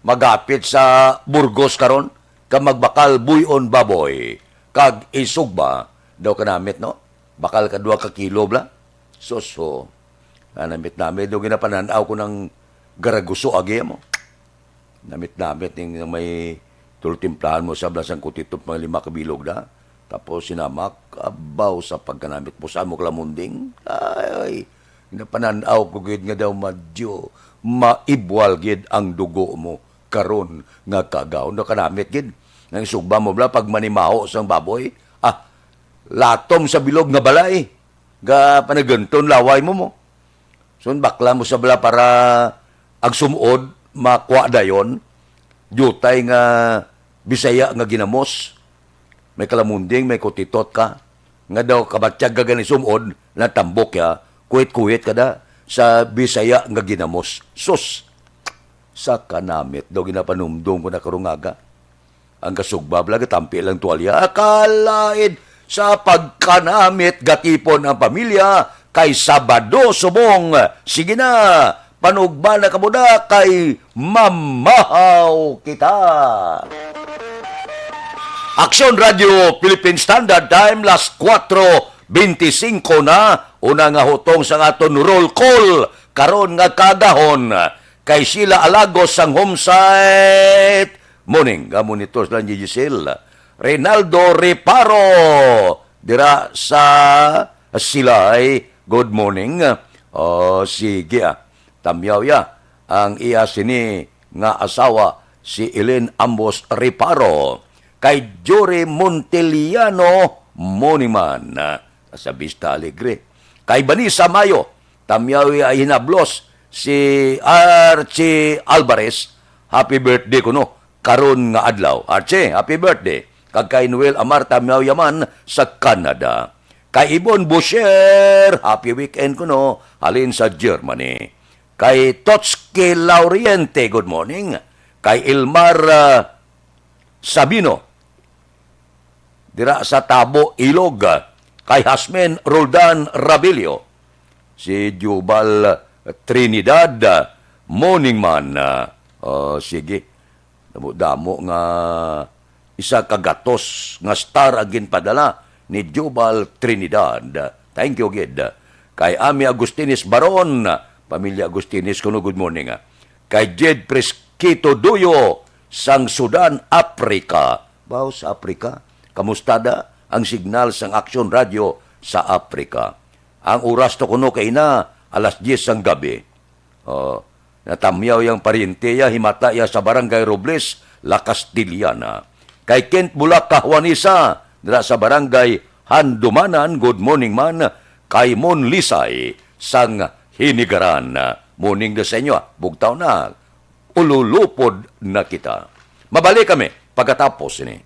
Magapit sa Burgos karon, ka magbakal buy-on baboy, kag isugba daw kanamit, no? Bakal ka dua ka kilo, bla? Sus, ho. Namit-namit, do ginapanan-aw ko ng garaguso agi mo. Namit-namit ning may tulo timplahan mo sa blasang kutitop mga lima ka bilog na. Tapos sinamak, abaw sa pagkanamit mo sa amo kalamunding. Ay, napanan-aw ko gid nga daw madyo maibwal gid ang dugo mo karon nga kagaw. Nakanamit gid. Nang isugba mo bla pag manimaho sang baboy, ah, latom sa bilog nga balay. Ga panaganton laway mo mo. Sun bakla mo sa bala para ang sumod, makwa dayon. Diutay nga Bisaya nga ginamos. May kalamunding, may kutitot ka. Nga daw kabatyag ka gani sumod, natambok ya. Kuwit-kuwit ka da sa Bisaya nga ginamos. Sus! Sa kanamit daw ginapanumdom ko na karungaga. Ang kasugba bala, gatampi lang tuwalya. Akalaid sa pagkanamit, gatipon ang pamilya kay Sabado subong. Sige na, panugba na kamo da kay mamahaw kita. Aksyon Radio Philippine Standard Time, las kuwatro bente singko na. Una nga hutong sa aton roll call karon nga kaagahon kay Sheila Alagos sang Homesite. Morning, nga monitor lang ni Giselle. Reynaldo Reparo, dira sa Silay. Good morning. Oh, sige, ah. Tamyaw ya ang iya sini nga asawa, si Elaine Ambos Reparo. Kay Jory Monteliano, morning man, ah, sa Vista Alegre. Kay Vanessa Mayo, tamyaw ya hinablos, si Archie Alvarez, happy birthday kuno karon nga adlaw. Archie, happy birthday. Kag kay Noel Amar, tamyaw ya man sa Canada. Kay Ibon Boucher, happy weekend kuno, halin sa Germany. Kay Totski Lauriente, good morning. Kay Ilmar, ah, Sabino, dira sa Tabo, Ilog. Kay Hasmen Roldan Rabilio, si Jubal Trinidad, morning man. Ah, oh, sige. Damo-damo nga isa ka gatos nga star ang ginpadala ni Jubal Trinidad. Thank you, gid. Kay Ami Agustines Baron, pamilya Agustines kuno, good morning, ah. Kay Jed Presquito Duyo, sang Sudan, Africa. Baw sa Africa? Kamusta da ang signal sang Aksyon Radio sa Africa? Ang oras to kuno kay na alas diyes sang gabi. Oh, natamyaw yang paryente ya, himata ya sa Barangay Robles, La Castellana. Kay Kent Bulaca Juanisa, dira sa Barangay Handumanan, good morning man. Kay Mon Lisay sang Hinigaran, morning da sa inyo, ah. Bugtaw na, ululupod na kita. Mabalik kami pagkatapos ini.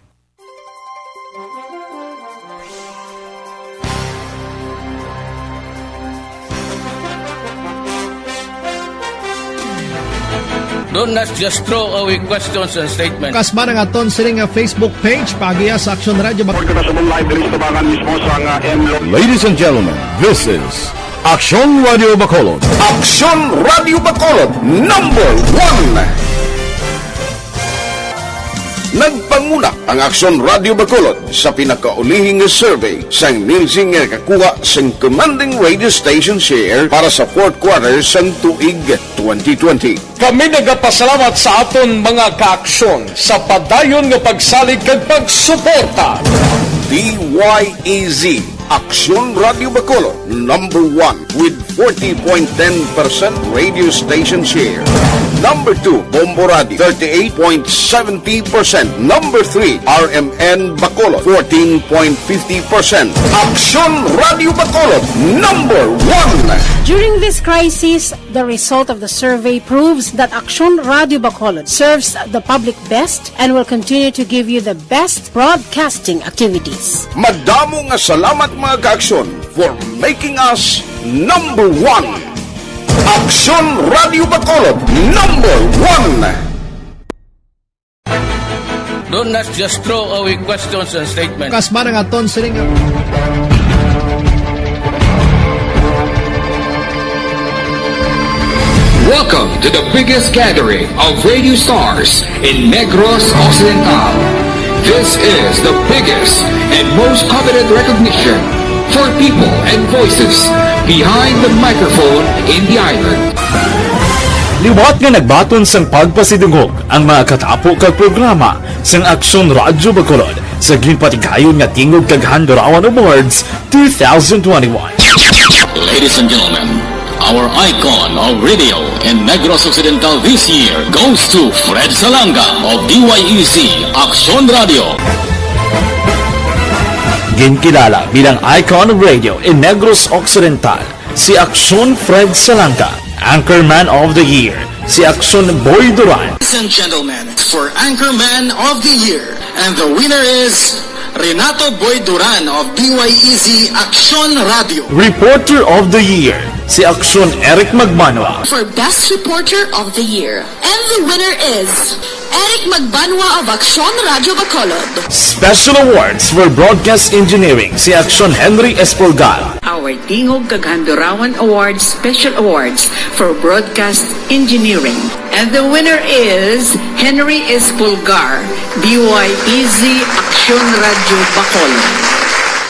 Don't, let's just throw away questions and statements. Kasma nga aton sini nga Facebook page, paagiha sa Aksyon Radio Bacolod. Report ko na sa live diri sa tabangan mismo sa nga M Lo- Ladies and gentlemen, this is Aksyon Radio Bacolod. Aksyon Radio Bacolod, number one. Nagpanguna ang Aksyon Radio Bacolod sa pinakaulihi nga survey sang Nielsen nga nakakuha sang commanding radio station share para sa fourth quarter sang tuig twenty twenty. Kami nagapasalamat sa aton mga kaaksyon sa padayon nga pagsalig kag pagsuporta. D Y E Z, Aksyon Radio Bacolod, number one with forty point ten percent radio station share. Number two, Bombo Radio, thirty-eight point seventy percent. Number three, R M N Bacolod, fourteen point fifty percent. Aksyon Radio Bacolod, number one. During this crisis, the result of the survey proves that Aksyon Radio Bacolod serves the public best and will continue to give you the best broadcasting activities. Madamo nga salamat, mga kaaksyon, for making us number one. Aksyon Radio Bacolod, number one. Don't, let's just throw away questions and statements. Kasma nga aton sini nga. Welcome to the biggest gathering of radio stars in Negros Occidental. This is the biggest and most coveted recognition for people and voices behind the microphone in the island. Liwat nga nagbaton sang pagpasidungog ang mga katapo kag programa sang Aksyon Radyo Bacolod sa ginpatigayon nga Tingog kag Handurawan Awards two thousand twenty-one. Ladies and gentlemen, our icon of radio in Negros Occidental this year goes to Fred Salanga of D Y E Z Aksyon Radio. Ginkilala bilang icon of radio in Negros Occidental si Aksyon Fred Salanga, Anchorman of the Year Si Aksyon Boy Duran. Ladies and gentlemen, for Anchorman of the Year, and the winner is Renato Boy Duran of D Y E Z Aksyon Radio. Reporter of the Year, si Aksyon Eric Magbanwa. For Best Reporter of the Year, and the winner is Eric Magbanwa of Aksyon Radio Bacolod. Special Awards for Broadcast Engineering, si Aksyon Henry Espolgar. Our Tingog kag Handurawan Awards Special Awards for Broadcast Engineering. And the winner is Henry Espolgar, D Y E Z Aksyon Radio Bacolod.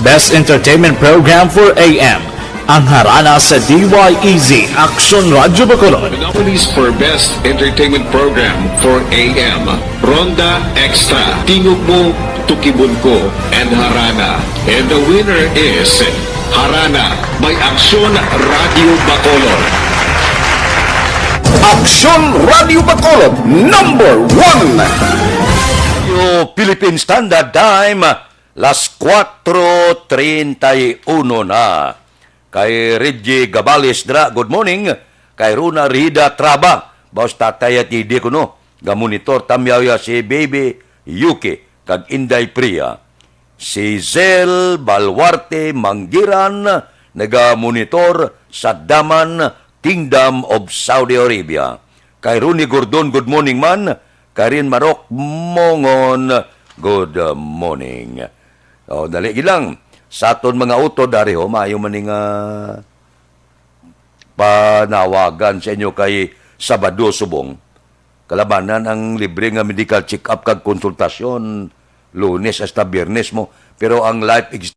Best Entertainment Program for A M, ang harana sa D Y E Z Aksyon Radio Bacolod. The nominees for Best Entertainment Program for A M, Ronda Extra, Tingog Mo, Tukibon Ko, and Harana. And the winner is Harana by Aksyon Radio Bacolod. Aksyon Radio Bacolod, number one. Yo, Philippine Standard Time, las cuatro treinta y uno na. Kay Reggie Gabales dra, good morning. Kay Runa Rida Traba, baos tatay at idi ko, no. Gamonitor tamyaw ya si Baby Yuki kag Inday Priya. Si Zel Baluarte Manggiran, nagamonitor sa Daman, Kingdom of Saudi Arabia. Kay Ronnie Gordon, good morning man. Kay Rin Marok Mongon, good morning. O, dali gid lang. Sa aton mga utod, dari ho, maayo man ning, ah, panawagan sa inyo kay Sabado subong. Kalabanan ang libre nga medical check-up kag konsultasyon, Lunes hasta Biyernes mo. Pero ang life ex-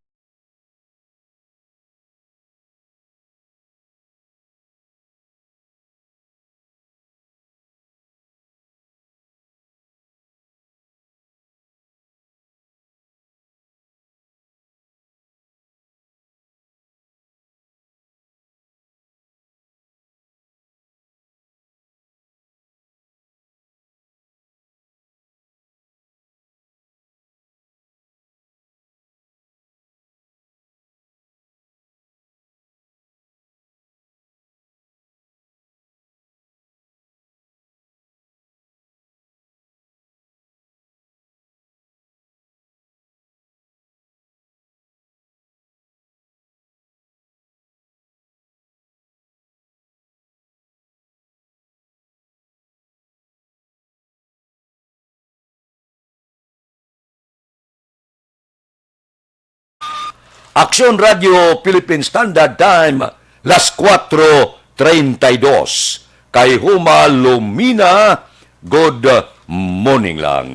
Aksyon Radio Philippine Standard Time, las cuatro treinta y dos. Kay Huma Lumina, good morning lang.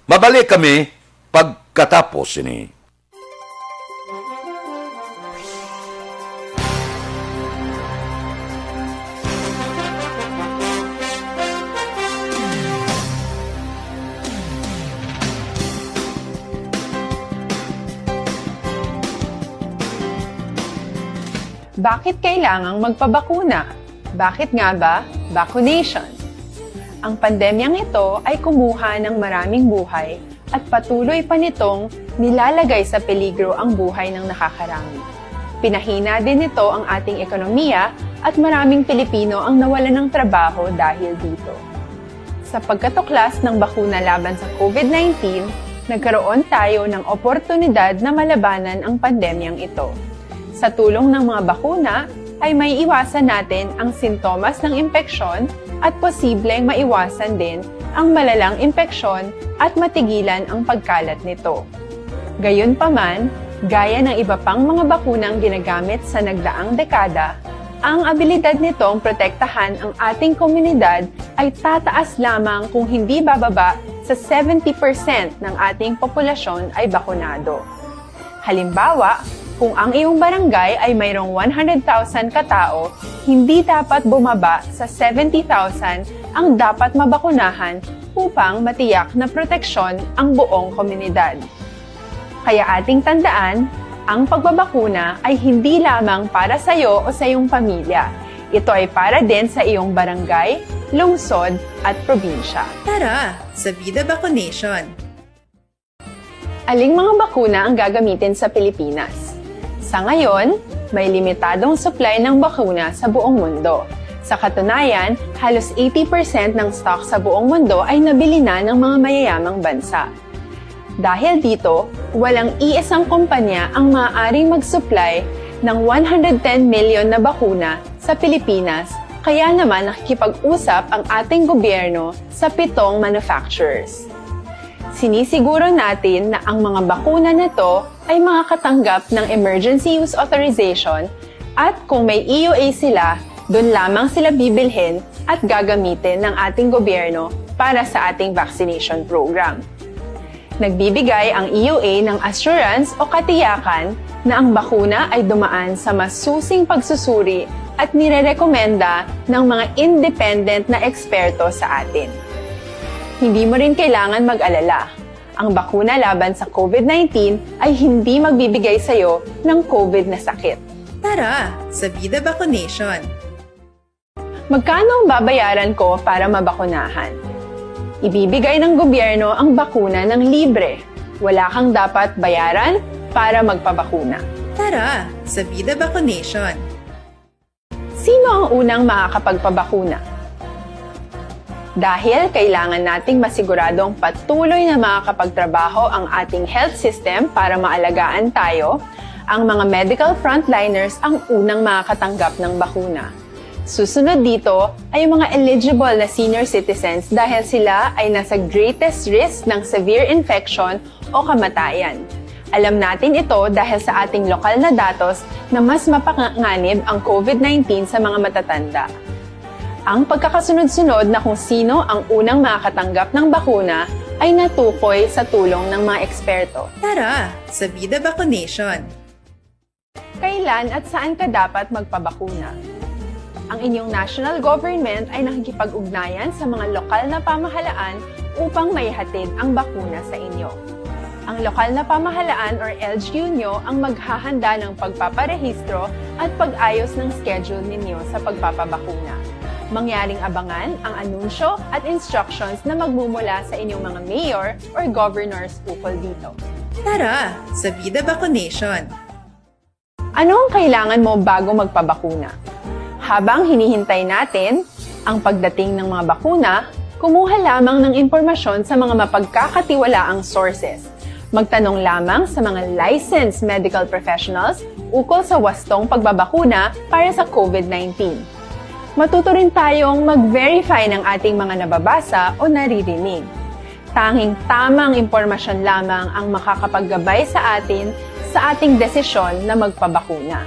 Mabalik kami pagkatapos ini. Bakit kailangang magpabakuna? Bakit nga ba vaccination? Ang pandemyang ito ay kumuha ng maraming buhay at patuloy pa nitong nilalagay sa peligro ang buhay ng nakakarami. Pinahina din nito ang ating ekonomiya at maraming Pilipino ang nawalan ng trabaho dahil dito. Sa pagkatuklas ng bakuna laban sa COVID nineteen, nagkaroon tayo ng oportunidad na malabanan ang pandemyang ito. Sa tulong ng mga bakuna, ay may iwasan natin ang sintomas ng impeksyon at posibleng maiwasan din ang malalang impeksyon at matigilan ang pagkalat nito. Gayunpaman, gaya ng iba pang mga bakunang ginagamit sa nagdaang dekada, ang abilidad nitong protektahan ang ating komunidad ay tataas lamang kung hindi bababa sa seventy percent ng ating populasyon ay bakunado. Halimbawa, kung ang iyong barangay ay mayroong one hundred thousand katao, hindi dapat bumaba sa seventy thousand ang dapat mabakunahan upang matiyak na proteksyon ang buong komunidad. Kaya ating tandaan, ang pagbabakuna ay hindi lamang para sa iyo o sa iyong pamilya. Ito ay para din sa iyong barangay, lungsod, at probinsya. Tara, sa Vida Vaccination! Aling mga bakuna ang gagamitin sa Pilipinas? Sa ngayon, may limitadong supply ng bakuna sa buong mundo. Sa katunayan, halos eighty percent ng stock sa buong mundo ay nabili na ng mga mayayamang bansa. Dahil dito, walang iisang kumpanya ang maaaring mag-supply ng one hundred ten million na bakuna sa Pilipinas, kaya naman nakikipag-usap ang ating gobyerno sa pitong manufacturers. Sinisiguro natin na ang mga bakuna na to ay makakatanggap ng emergency use authorization at kung may E U A sila, doon lamang sila bibilhin at gagamitin ng ating gobyerno para sa ating vaccination program. Nagbibigay ang E U A ng assurance o katiyakan na ang bakuna ay dumaan sa masusing pagsusuri at nirerekomenda ng mga independent na eksperto sa atin. Hindi mo rin kailangan mag-alala. Ang bakuna laban sa COVID nineteen ay hindi magbibigay sa iyo ng COVID na sakit. Tara sa Vida Vaccination! Magkano ang babayaran ko para mabakunahan? Ibibigay ng gobyerno ang bakuna ng libre. Wala kang dapat bayaran para magpabakuna. Tara sa Vida Vaccination! Sino ang unang makakapagpabakuna? Dahil kailangan nating masiguradong patuloy na makakapagtrabaho ang ating health system para maalagaan tayo, ang mga medical frontliners ang unang makakatanggap ng bakuna. Susunod dito ay ang mga eligible na senior citizens dahil sila ay nasa greatest risk ng severe infection o kamatayan. Alam natin ito dahil sa ating lokal na datos na mas mapanganib ang COVID nineteen sa mga matatanda. Ang pagkakasunod-sunod na kung sino ang unang makakatanggap ng bakuna ay natukoy sa tulong ng mga eksperto. Tara sa Vida Vaccination! Kailan at saan ka dapat magpabakuna? Ang inyong national government ay nakikipag-ugnayan sa mga lokal na pamahalaan upang maihatid ang bakuna sa inyo. Ang lokal na pamahalaan or L G U nyo ang maghahanda ng pagpaparehistro at pag-ayos ng schedule ninyo sa pagpapabakuna. Mangyaring abangan ang anunsyo at instructions na magmumula sa inyong mga mayor or governors ukol dito. Tara sa Vida Vaccination! Ano ang kailangan mo bago magpabakuna? Habang hinihintay natin ang pagdating ng mga bakuna, kumuha lamang ng impormasyon sa mga mapagkakatiwalaang sources. Magtanong lamang sa mga licensed medical professionals ukol sa wastong pagbabakuna para sa COVID nineteen. Matuto rin tayong mag-verify ng ating mga nababasa o naririnig. Tanging tamang impormasyon lamang ang makakapaggabay sa atin sa ating desisyon na magpabakuna.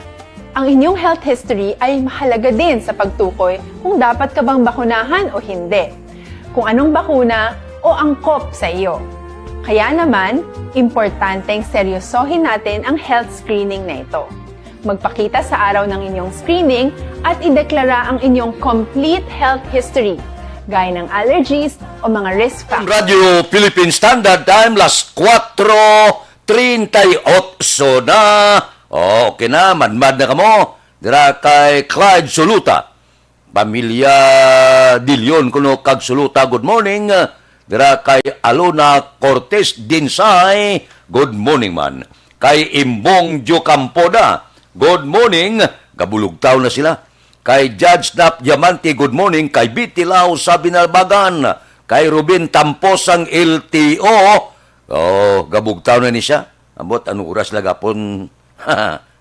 Ang inyong health history ay mahalaga din sa pagtukoy kung dapat ka bang bakunahan o hindi, kung anong bakuna o angkop sa iyo. Kaya naman, importanteng seryosohin natin ang health screening na ito. Magpakita sa araw ng inyong screening at ideklara ang inyong complete health history, gaya ng allergies o mga risk factors. Radyo Philippine Standard Time, las kuwatro treinta y ocho na. O, okay na, madmad na kamo. Dira kay Clyde Suluta, pamilya De Leon kuno kag Suluta, good morning. Dira kay Alona Cortez Dinsay, good morning man. Kay Imbong Diocampoda, good morning. Gabulugtaw na sila. Kay Judge Nap Diamante, good morning. Kay Betty Lau sa Binalbagan. Kay Ruben Tamposang, L T O. Oh, gabugtaw na ni siya. Ambot, anong oras na gapon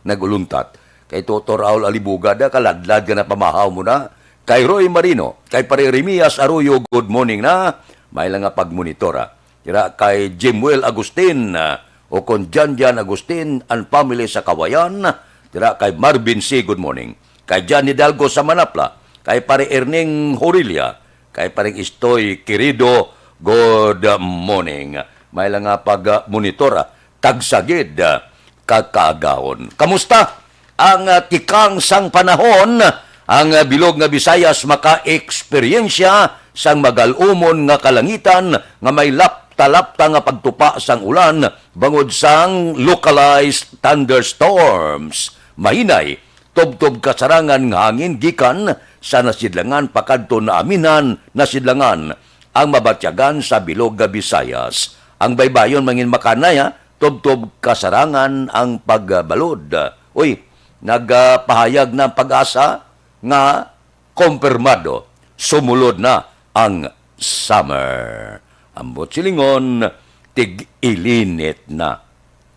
nag-uluntat? Kay Toto Raul Alibuga da, kaladlad ka na pamahaw mo na. Kay Roy Marino, kay Pare Remias Arroyo, good morning na. May lang nga pagmonitora. Dira kay Jimuel Agustin, ah, o kon Jan Jan Agustin and family sa Kawayan. Dira kay Marvin C, good morning. Kay Jan Hidalgo sa Manapla. Kay Pare Erning Horilla. Kay Pareng Istoy Querido, good morning. May lang nga pag-monitor, ah, tagsagid, ah, kakaagahon. Kamusta ang, ah, tikang sang panahon? Ang, ah, bilog nga Visayas maka-eksperyensya sang magal-umon nga kalangitan nga may lapta-lapta nga pagtupa sang ulan bangod sang localized thunderstorms. Mahinay tubtob kasarangan nga hangin gikan sa nasidlangan pakadto naaminan nasidlangan ang mabatyagan sa bilog nga Visayas. Ang baybayon mangin makanay, ha, tubtob kasarangan ang pagbalod. Uy, nagapahayag na ang PAGASA nga Kompirmado, sumulod na ang summer. Ambot silingon, tig-ilinit na.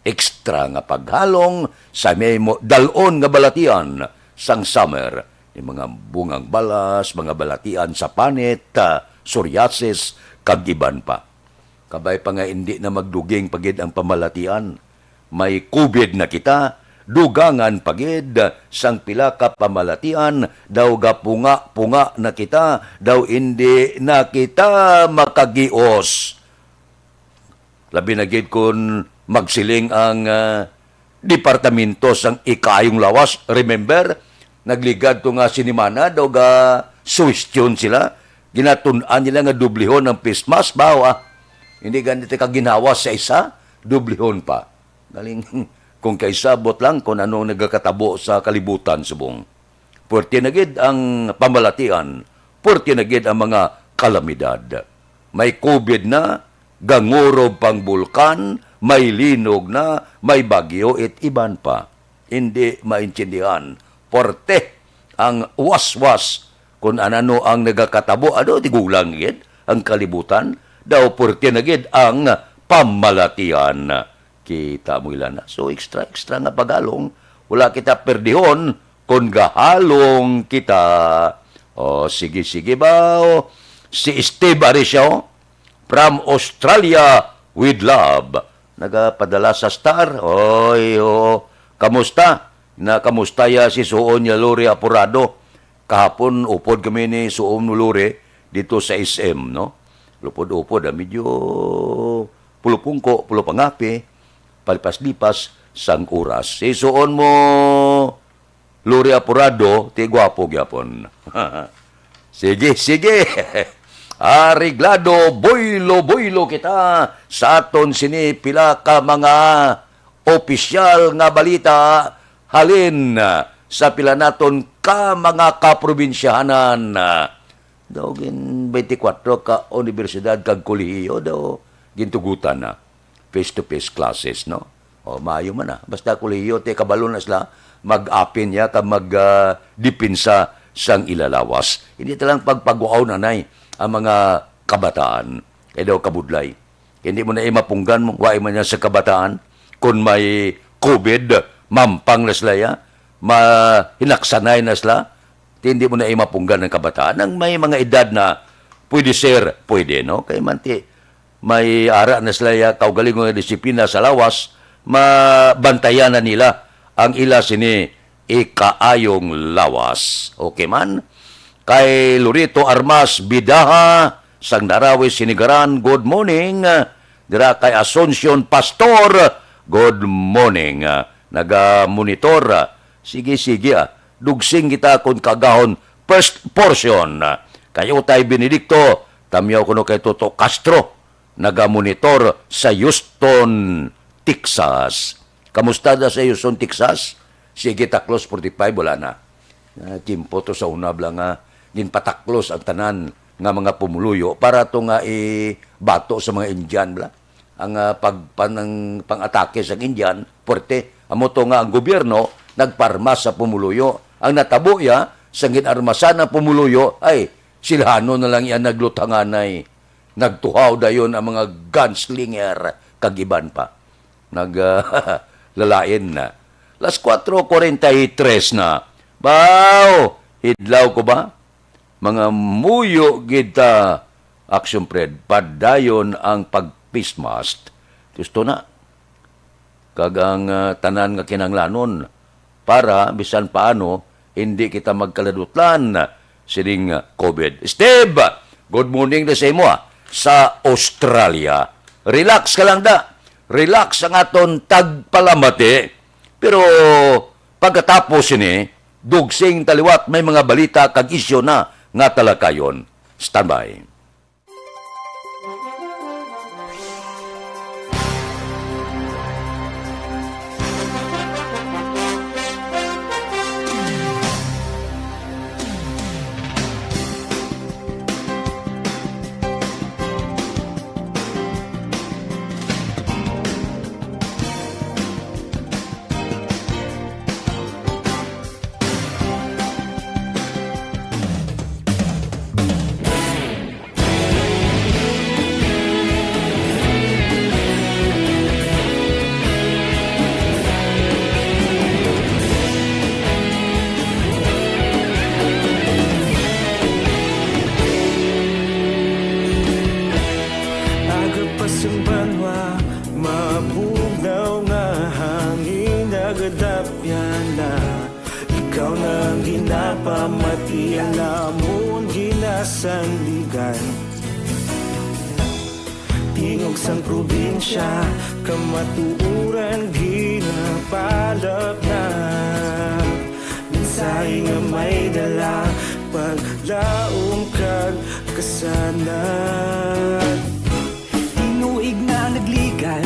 Extra nga paghalong sa may mo-, dal-on nga balatian sang summer, ni mga bungang balas, mga balatian sa panit, ah, psoriasis, kag iban pa. Kabay pa nga indi na magduging pa gid ang pamalatian. May COVID na kita, dugangan pa gid sang pila ka pamalatian daw gapunga-punga na kita, daw indi na kita makagios. Labi na gid kun magsiling ang, ah, departamento sang ikayong lawas. Remember, nagligad to nga sinimana daw ga suwestyon sila. Ginatun-an nila nga dublihon ang face mask, baw, ah. Hindi ganito ka ginawa sa isa, dublihon pa. Galing, kung kaisabot lang kung ano nagakatabo sa kalibutan subong. Puwerte na gid ang pamalatian, puwerte na gid ang mga kalamidad. May COVID na, gangurob pang bulkan, may linog na, may bagyo, it iban pa. Hindi maintindihan. Puwerte ang waswas kun anano ang nagakatabo. Ano, tigulang gid ang kalibutan. Daw puwerte na gid ang pamalatian. Kita mo ila na. So, extra, extra nga paghalong. Wala kita perdihon kon gahalong kita. O, sige, sige ba? O, si Steve Arisio, from Australia, with love. Nagapadala sa star. Oy, oo. Kamusta? Na kamusta ya si Suon ya Lori Apurado? Kahapon, upod kami ni Suon Lori dito sa S M, no? Lupod-upod, ah, medyo pulupungko, pulupangapi, palipas-lipas sang oras. Si Suon mo, Lori Apurado, ti gwapo gyapon. Sige, sige. Areglado, boylo-boylo kita sa aton sini pila ka mga opisyal nga balita halin sa pila naton ka mga kaprobinsyahanan. Daw gin twenty-four ka universidad kag kolehiyo daw gintugutan na face-to-face classes, no? O, maayo man na. Basta kolehiyo, ti kabalo na sila, mag-apin niya ka mag, ah, depensa sang ila lawas. Hindi ta lang pagpaguaw, nanay, ang mga kabataan. Kay daw kabudlay. Hindi mo na imapunggan mo, wa man niya sa kabataan. Kung may COVID, mampang na sila ya. Ma-, hinaksanay na sila. Ti hindi mo na imapunggan ang kabataan. Ang may mga edad na pwede, sir, pwede, no? Kay man ti, may ara na sila ya kaugalingon nga disiplina sa lawas, mabantayan na nila ang ila sini ikaayong lawas. Okay man? Kay Lorito Armas Bidaha, sang Narawi Sinigaran, good morning. Dira kay Asuncion Pastor, good morning. Naga-monitor. Sige, sige, ah. Dugsing kita kon kagahon first portion. Kay Utay Benedicto, tamyaw kuno kay Toto Castro, naga-monitor sa Houston, Texas. Kamusta da sa Houston, Texas? Sige, taklos forty-five, wala na. Ah, tiyempo to sa una bala nga ginpataklos ang tanan nga mga pumuluyo para to nga ibato sa mga Indian bala. Ang, ah, pag-, pan-, ang pang-atake sa Indian, puwerte. Amo to nga ang gobyerno nagparmas sa pumuluyo. Ang natabo ya, sa ginarmasan ang pumuluyo, ay, silhano na lang yan nagluthanganay. Nagtuhaw dayon ang mga gunslinger kag iban pa. Nag, ah, lalain na. Las cuatro cuarenta y tres na. Baw! Hidlaw ko ba? Mga muyo gid ta, Action Fred, padayon ang pag-face mask. Gusto na. Kag ang, ah, tanan nga kinahanglanon para bisan paano hindi kita magkaladutlan sining, ah, COVID. Steve, good morning na sa imo, ah, sa Australia. Relax ka lang da. Relax ang aton tagpalamati. Pero pagkatapos sini, dugsing taliwat may mga balita kag isyu na nga talakayon. Standby. Sanligan. Tingog sang probinsya, kamatuoran ginapalapnag. Mensahe nga may dala, paglaom kag kasanag. Tinuig na nagligan,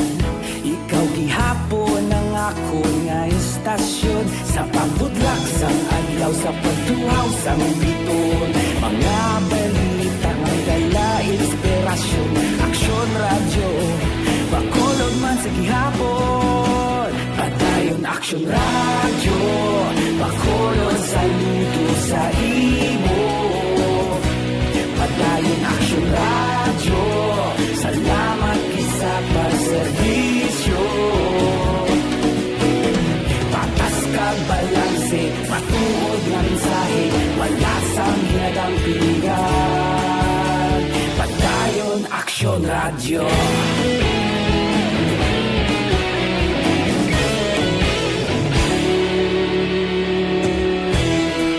ikaw gihapon ang akon nga istasyon. Sa pagbutlak sang adlaw, sa pagtuhaw sang biton, mga balita nga may dala inspirasyon. Aksyon Radyo, Bacolod man sa gihapon. Padayon Aksyon Radyo, Bacolod, saludo sa imo. Padayon Aksyon Radyo, salamat gid sa pagserbisyo. Patas kag balanse, matuod nga mensahe, wala sang ginadampigan. Padayon Aksyon Radyo.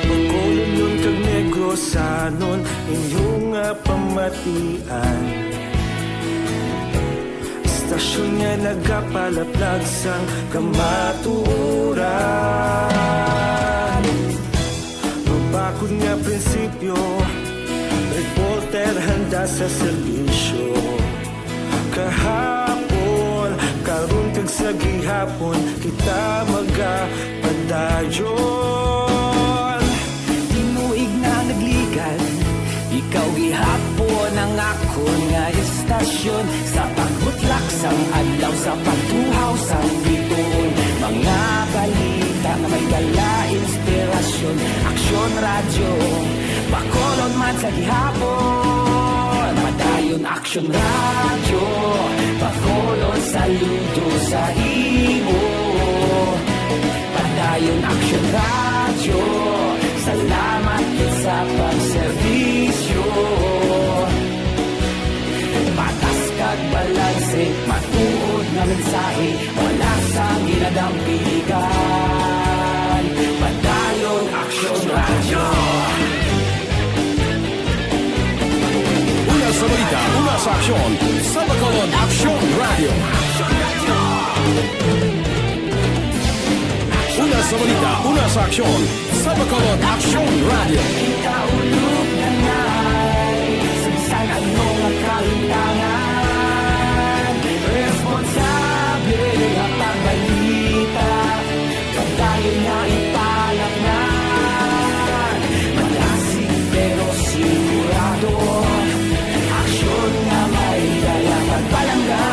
Bacolodnon kag Negrosanon, inyo nga pamatian. Istasyon nga nagapalaplag sang kamatuoran. Mabakod nga prinsipyo, reporter handa sa serbisyo. Kahapon, karon kag sa gihapon, kita magapadayon. Tinuig na nagligan, ikaw gihapon ang akon nga istasyon. Sa pagbutlak sang adlaw, sa pagtuhaw sang biton, mga balita nga may dala inspirasyon. Aksyon Radyo, Bacolod man sa gihapon. Padayon Aksyon Radyo, Bacolod, saludo sa imo. Padayon Aksyon Radyo, salamat gid sa pagserbisyo. Patas kag balanse, matuod nga mensahe, wala sang ginadampigan. Padayon Aksyon Radyo. Una sa balita, una sa aksyon, sa Bacolod Aksyon Radyo. Una sa balita, una sa aksyon, sa Bacolod Aksyon Radyo. Kita ulog na nai, sa bisan ano nga kahintangan, responsable nga pagbalita. Padayon nga ipalapngan, malasig pero sigurado. Aksyon nga may dala pagpalangga.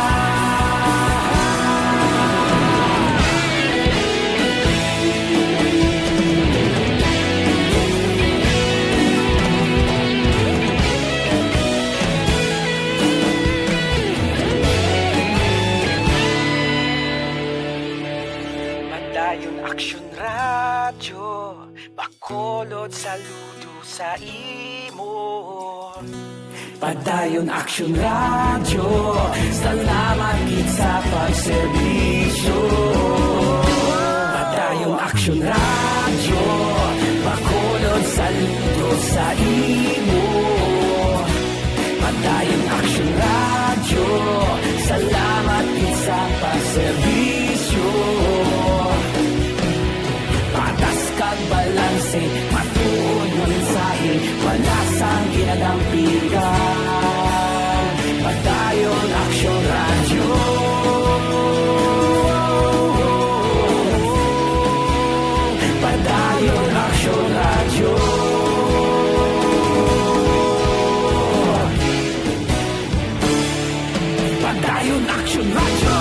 Padayon Aksyon Radyo, Bacolod, saludo sa imo. Padayon Aksyon Radyo, salamat gid sa pagserbisyo. Padayon Aksyon Radyo, Bacolod, saludo sa imo. Padayon Aksyon Radyo, salamat gid sa pagserbisyo. Patas kag balanse, matuod nga mensahe, wala sang ginadampigan. Padayon Aksyon Radyo. Padayon Aksyon Radyo. Padayon Aksyon Radyo.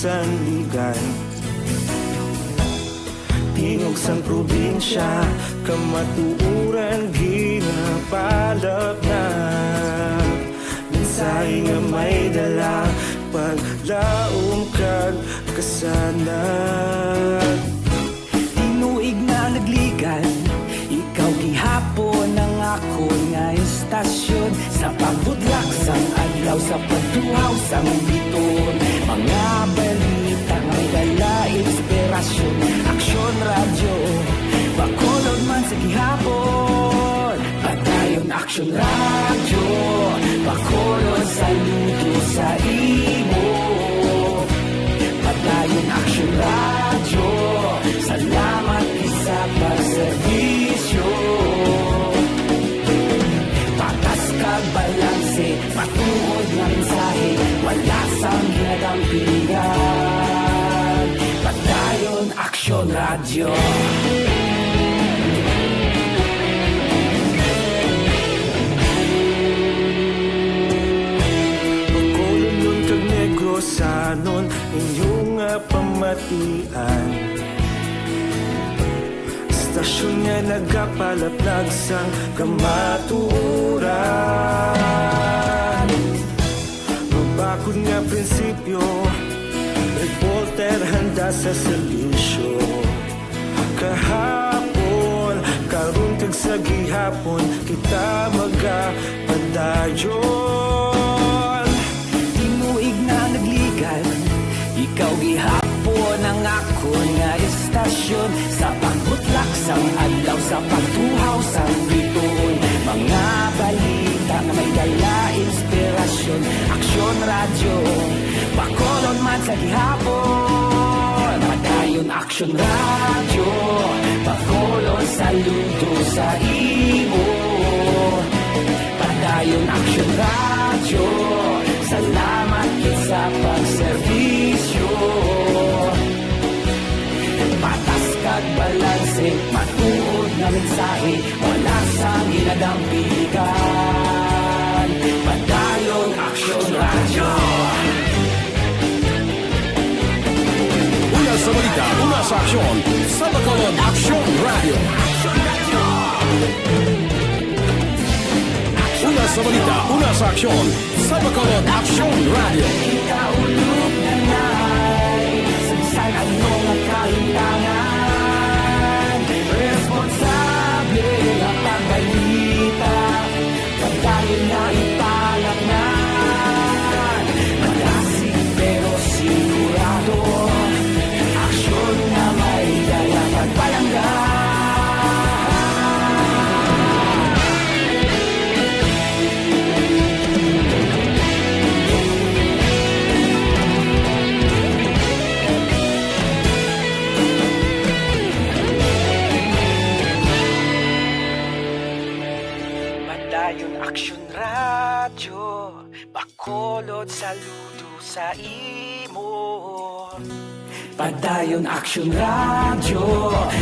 Sandigan. Tingog sang probinsya, kamatuoran ginapalapnag. Mensahe nga may dala, paglaom kag kasanag. Tinuig na nagligan, ikaw gihapon ang akon nga istasyon. Sa pagbudlak sang adlaw, sa pagtuhaw sang biton, mga balita nga may dala inspirasyon. Aksyon Radyo, Bacolod man sa gihapon. Padayon Aksyon Radyo, Bacolod, saludo sa imo. Padayon Aksyon Radyo, salamat gid sa pagserbisyo. Patas kag balanse, matuod nga mensahe, wala sang ginadampigan. Padayon Aksyon Radyo. Bacolodnon kag Negrosanon, inyo nga pamatian. Istasyon nga nagapalaplag sang kamatuoran. Mabakod nga prinsipyo, reporter handa sa serbisyo. Kahapon, karon kag sa gihapon, kita magapadayon. Tinuig na nagligan, ikaw gihapon ang akon nga istasyon. Sa pagbutlak sang adlaw, sa pagtuhaw sang bituon, mga balita nga may dala inspirasyon. Aksyon Radyo, Bacolod man sa gihapon. Padayon Aksyon Radyo, Bacolod, saludo sa imo. Padayon Aksyon Radyo, salamat gid sa pagserbisyo. Patas kag balanse, matuod nga mensahe, wala sang ginadampigan. Padayon Aksyon Radyo. Una sa balita, una sa aksyon, sa Bacolod Aksyon Radyo. Una sa balita, una sa aksyon, sa Bacolod Aksyon Radyo. Kaulog na na'y sa bisan ano nga kahintangan, responsable nga pagbalita, pagdahil na ipalaknan. Malasig pero sigurado, aksyon nga may dala pagpalangga. Padayon Aksyon Radyo, Bacolod, saludo sa imo. Padayon Aksyon Radyo,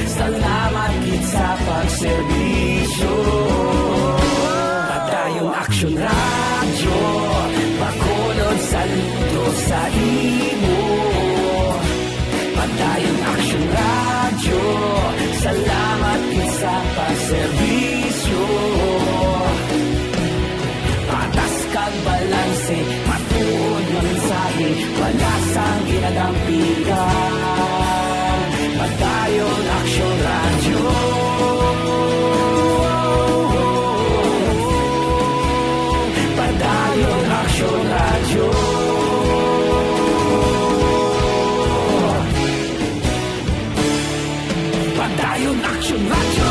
salamat gid sa pagserbisyo. Padayon Aksyon Radyo, Bacolod, saludo sa imo. Padayon Aksyon Radyo, salamat gid sa pagserbisyo. Patas kag balanse, matuod nga mensahe, wala sang ginadampigan. Padayon Aksyon Radyo. Padayon Aksyon Radyo. Padayon Aksyon Radyo.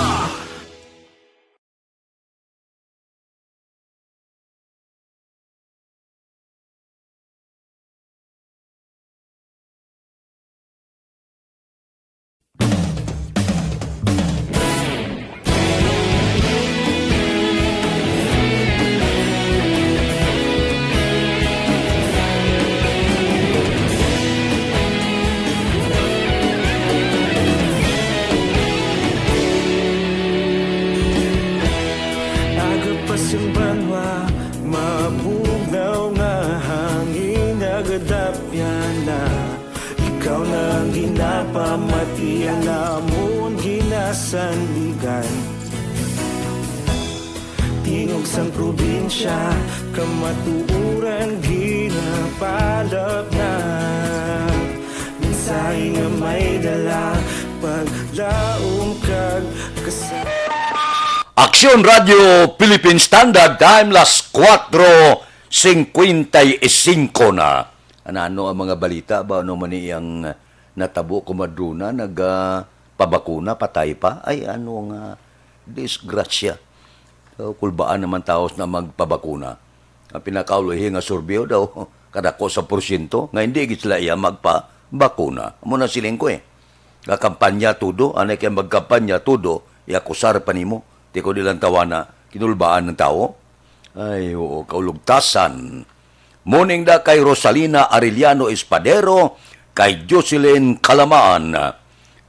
Ikaw na ang ginapamati, ang lamon ginasandigan. Tingog sang probinsya, kamatuoran ginapalapnat. Mensahe nga may dala, paglaom kag kasa- Aksyon Radio Philippine Standard Time, las kuwatro singkwenta y singko na. Ano-ano ang mga balita ba? Ano man ni ang natabo, kumadrona? Nagpabakuna, patay pa? Ay, ano nga disgrasya. So, kulbaan naman taos na magpabakuna. Ang pinakaulihi nga survey daw, kadako sa porsyento, nga hindi gid sila iya magpabakuna. Amo na siling ko eh. Nga kampanya todo, anay kay magkampanya todo, iakusar pa nimo. Di ko nilang tawana, kinulbaan ng tao. Ay, oo, kaulugtasan. Morning da kay Rosalina Arellano Espadero, kay Jocelyn Calamaan,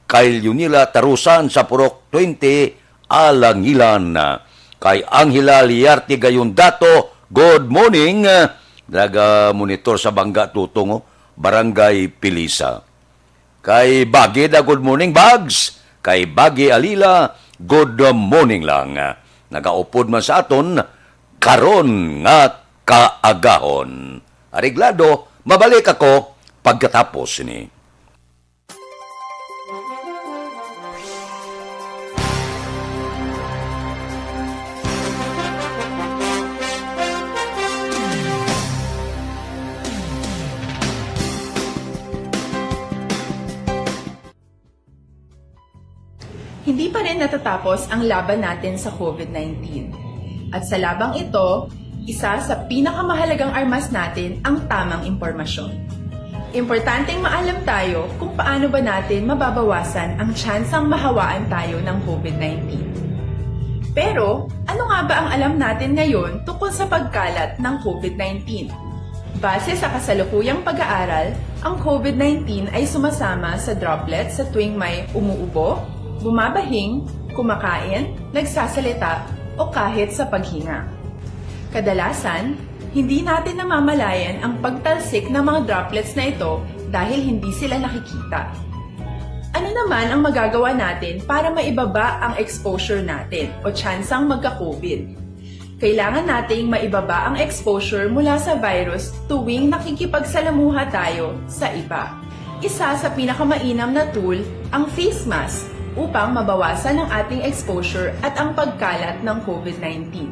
kay Leonila Tarusan sa Purok twenty, Alangilan, kay Angela Liarte Gayondato, good morning. Naga-monitor sa Bangga Tutong, oh, Barangay Pilisa. Kay Bagi da, good morning, Bags. Kay Bagi Alila, good morning lang. Nagaupod man sa aton karon nga kaagahon. Areglado, mabalik ako pagkatapos ni. Hindi pa rin natatapos ang laban natin sa COVID nineteen. At sa labang ito, isa sa pinakamahalagang armas natin ang tamang impormasyon. Importanteng maalam tayo kung paano ba natin mababawasan ang tsansang mahawaan tayo ng COVID nineteen. Pero, ano nga ba ang alam natin ngayon tungkol sa pagkalat ng COVID nineteen? Base sa kasalukuyang pag-aaral, ang COVID nineteen ay sumasama sa droplets sa tuwing may umuubo, bumabahing, kumakain, nagsasalita, o kahit sa paghinga. Kadalasan, hindi natin namamalayan ang pagtalsik ng mga droplets na ito dahil hindi sila nakikita. Ano naman ang magagawa natin para maibaba ang exposure natin o tsansang magka-COVID? Kailangan nating maibaba ang exposure mula sa virus tuwing nakikipagsalamuha tayo sa iba. Isa sa pinakamainam na tool ang face mask upang mabawasan ang ating exposure at ang pagkalat ng COVID nineteen.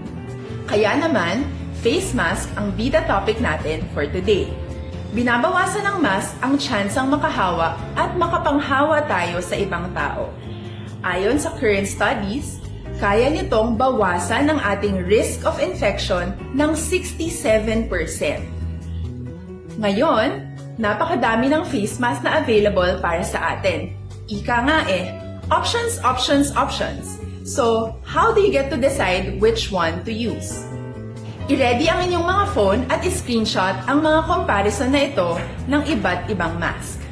Kaya naman, face mask ang bida topic natin for today. Binabawasan ng mask ang tsansang makahawa at makapanghawa tayo sa ibang tao. Ayon sa current studies, kaya nitong bawasan ang ating risk of infection ng sixty-seven percent. Ngayon, napakadami ng face mask na available para sa atin. Ika nga eh, options, options, options. So, how do you get to decide which one to use? I-ready ang inyong mga phone at i-screenshot ang mga comparison na ito ng iba't ibang mask.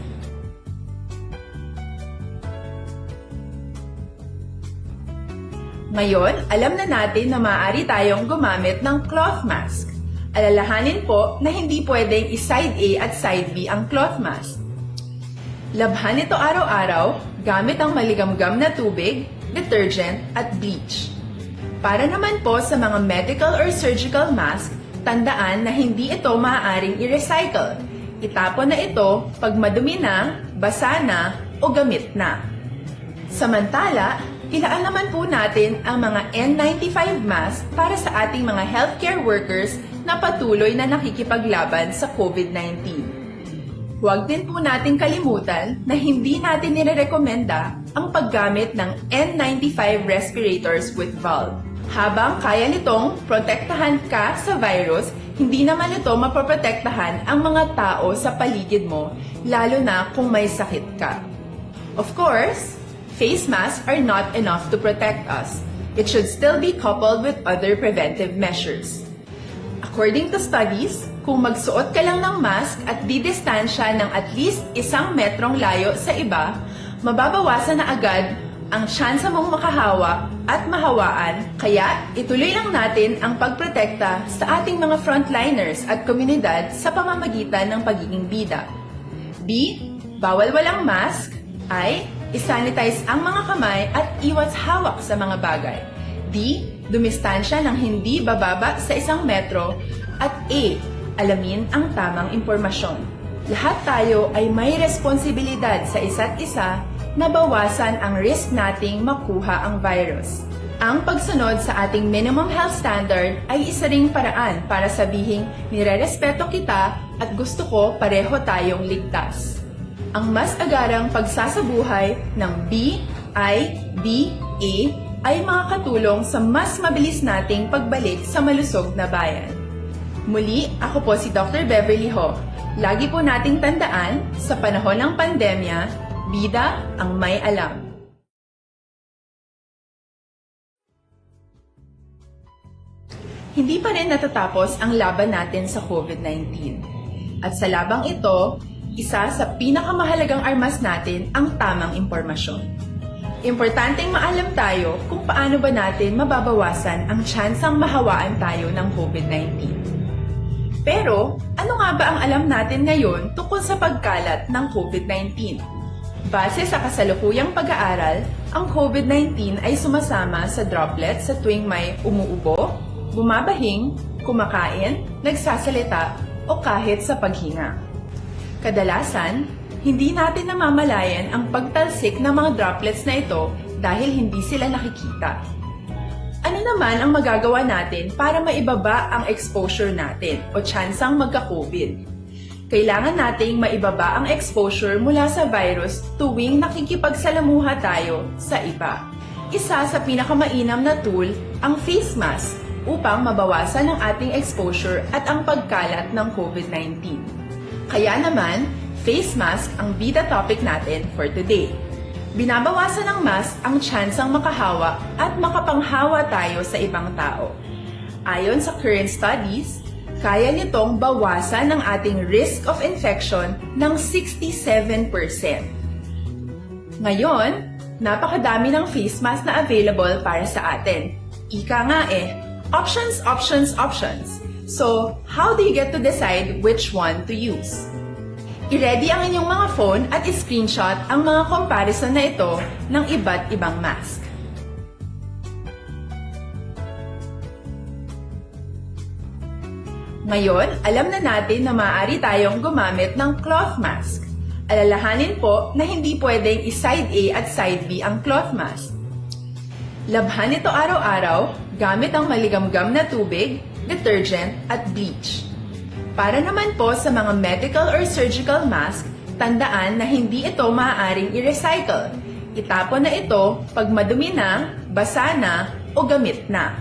Ngayon, alam na natin na maaari tayong gumamit ng cloth mask. Alalahanin po na hindi pwedeng i-side A at side B ang cloth mask. Labhan ito araw-araw gamit ang maligamgam na tubig, detergent, at bleach. Para naman po sa mga medical or surgical mask, tandaan na hindi ito maaaring i-recycle. Itapon na ito pag madumi na, basa na, o gamit na. Samantala, ilaan naman po natin ang mga N ninety-five mask para sa ating mga healthcare workers na patuloy na nakikipaglaban sa COVID nineteen. Huwag din po nating kalimutan na hindi natin nirerekomenda ang paggamit ng N ninety-five respirators with valve. Habang kaya nitong protektahan ka sa virus, hindi naman ito mapoprotektahan ang mga tao sa paligid mo, lalo na kung may sakit ka. Of course, face masks are not enough to protect us. It should still be coupled with other preventive measures. According to studies, kung magsuot ka lang ng mask at didistansya ng at least isang metrong layo sa iba, mababawasan na agad ang tsansa mong makahawa at mahawaan. Kaya, ituloy lang natin ang pagprotekta sa ating mga frontliners at komunidad sa pamamagitan ng pagiging bida. Be Bawal walang mask, I, isanitize ang mga kamay at iwas hawak sa mga bagay. D, dumistansya ng hindi bababa sa isang metro. At E, alamin ang tamang impormasyon. Lahat tayo ay may responsibilidad sa isa't isa na bawasan ang risk nating makuha ang virus. Ang pagsunod sa ating minimum health standard ay isa ring paraan para sabihing nirerespeto kita at gusto ko pareho tayong ligtas. Ang mas agarang pagsasabuhay ng B I B A ay makakatulong sa mas mabilis nating pagbalik sa malusog na bayan. Muli, ako po si Doctor Beverly Ho. Lagi po nating tandaan, sa panahon ng pandemya, bida ang may alam. Hindi pa rin natatapos ang laban natin sa COVID nineteen. At sa labang ito, isa sa pinakamahalagang armas natin ang tamang impormasyon. Importanteng maalam tayo kung paano ba natin mababawasan ang tsansang mahawaan tayo ng COVID nineteen. Pero, ano nga ba ang alam natin ngayon tungkol sa pagkalat ng COVID nineteen? Base sa kasalukuyang pag-aaral, ang COVID nineteen ay sumasama sa droplet sa tuwing may umuubo, bumabahing, kumakain, nagsasalita, o kahit sa paghinga. Kadalasan, hindi natin namamalayan ang pagtalsik ng mga droplets na ito dahil hindi sila nakikita. Ano naman ang magagawa natin para maibaba ang exposure natin o tsansang magka-COVID? Kailangan nating maibaba ang exposure mula sa virus tuwing nakikipagsalamuha tayo sa iba. Isa sa pinakamainam na tool ang face mask upang mabawasan ang ating exposure at ang pagkalat ng COVID nineteen. Kaya naman, face mask ang bida topic natin for today. Binabawasan ng mask ang tsansang makahawa at makapanghawa tayo sa ibang tao. Ayon sa current studies, kaya nitong bawasan ang ating risk of infection ng sixty-seven percent. Ngayon, napakadami ng face mask na available para sa atin. Ika nga eh, options, options, options. So, how do you get to decide which one to use? I-ready ang inyong mga phone at i-screenshot ang mga comparison na ito ng iba't ibang mask. Ngayon, alam na natin na maaari tayong gumamit ng cloth mask. Alalahanin po na hindi pwedeng i-side A at side B ang cloth mask. Labhan ito araw-araw gamit ang maligamgam na tubig, detergent, at bleach. Para naman po sa mga medical or surgical mask, tandaan na hindi ito maaaring i-recycle. Itapon na ito pag madumi na, basa na, o gamit na.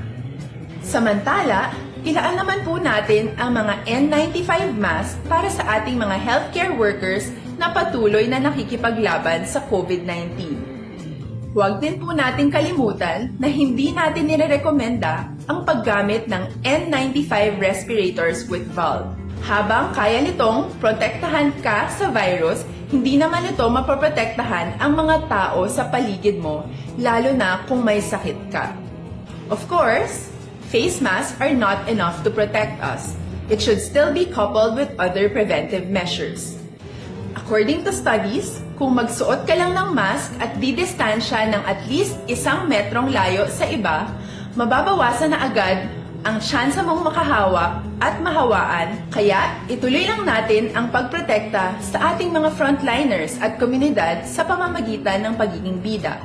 Samantala, ilaan naman po natin ang mga N ninety-five mask para sa ating mga healthcare workers na patuloy na nakikipaglaban sa COVID nineteen. Huwag din po nating kalimutan na hindi natin nirerekomenda ang paggamit ng N ninety-five respirators with valve. Habang kaya nitong protektahan ka sa virus, hindi naman ito mapoprotektahan ang mga tao sa paligid mo, lalo na kung may sakit ka. Of course, face masks are not enough to protect us. It should still be coupled with other preventive measures. According to studies, kung magsuot ka lang ng mask at didistansya ng at least isang metrong layo sa iba, mababawasan na agad ang tsansa mong makahawa at mahawaan. Kaya, ituloy lang natin ang pagprotekta sa ating mga frontliners at komunidad sa pamamagitan ng pagiging bida.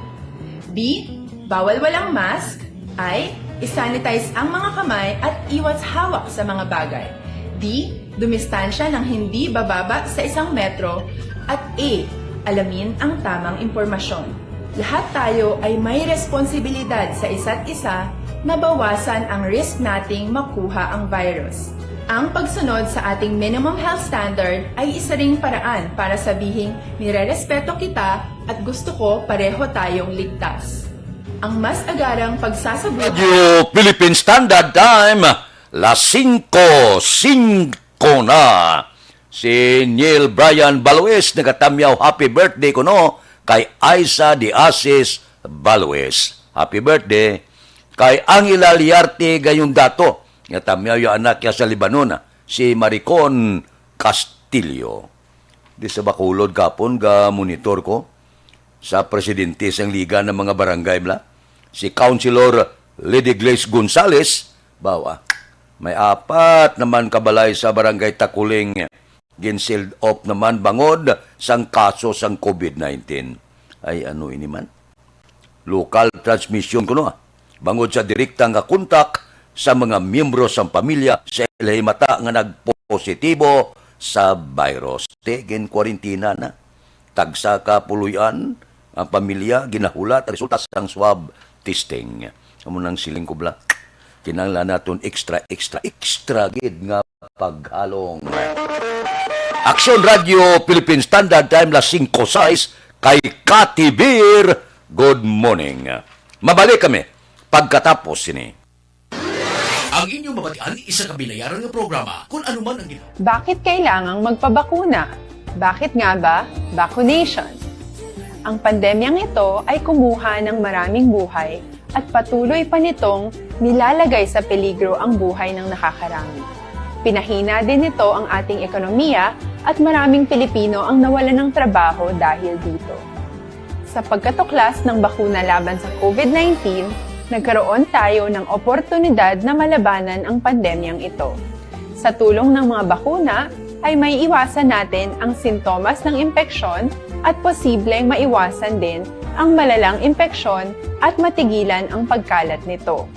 B, bawal walang mask. I, isanitize ang mga kamay at iwas hawak sa mga bagay. D, dumistansya ng hindi bababa sa isang metro. At E, alamin ang tamang impormasyon. Lahat tayo ay may responsibilidad sa isa't isa na bawasan ang risk nating makuha ang virus. Ang pagsunod sa ating minimum health standard ay isa ring paraan para sabihing nirerespeto kita at gusto ko pareho tayong ligtas. Ang mas agarang pagsasabuhay. Radio Philippine Standard Time, las singko singko na. Si Neil Brian Baluis nagatamyaw happy birthday kuno kay Aiza de Asis Baluis. Happy birthday kay Angela Liarte Gayondato, nga tamyaw ya anak ya sa Lebanon, si Maricon Castillo. Di sa Bacolod kapon ga monitor ko sa presidente sang Liga ng mga Barangay bala, si Councilor Lady Grace Gonzales, bawa, may apat naman ka balay sa Barangay Takuling gin-sealed off naman bangod sang kaso sang COVID nineteen. Ay, ano ini man? Local transmission kuno, ah, bangod sa direkta nga kontak sa mga miyembro sang pamilya sa ila himata nga nagpositibo sa virus. Ti gin-kwarentina na. Tagsa ka puloy-an ang pamilya ginahulat resulta sang swab testing. Amo nang siling ko bala, kinahanglan naton extra, extra, extra gid nga paghalong. Aksyon Radio Philippine Standard Time, las singko sais, kay Kati Beer. Good morning. Mabalik kami pagkatapos sini. Ang inyong mabatian, isa ka binayaran nga programa. Kung ano man ang gina- Bakit kailangang magpabakuna? Bakit nga ba vaccination? Ang pandemyang ito ay kumuha ng maraming buhay at patuloy pa nitong nilalagay sa peligro ang buhay ng nakakarami. Pinahina din nito ang ating ekonomiya at maraming Pilipino ang nawalan ng trabaho dahil dito. Sa pagkatuklas ng bakuna laban sa COVID nineteen, nagkaroon tayo ng oportunidad na malabanan ang pandemyang ito. Sa tulong ng mga bakuna, ay maiiwasan natin ang sintomas ng impeksyon at posibleng maiwasan din ang malalang impeksyon at matigilan ang pagkalat nito.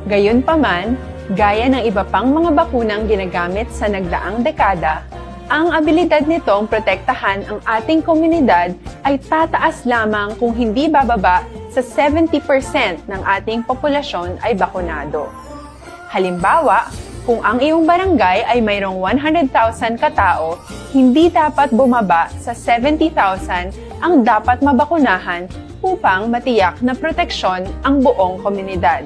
Gayunpaman, gaya ng iba pang mga bakunang ginagamit sa nagdaang dekada, ang abilidad nitong protektahan ang ating komunidad ay tataas lamang kung hindi bababa sa seventy percent ng ating populasyon ay bakunado. Halimbawa, kung ang iyong barangay ay mayroong one hundred thousand ka tao, hindi dapat bumaba sa seventy thousand ang dapat mabakunahan upang matiyak na proteksyon ang buong komunidad.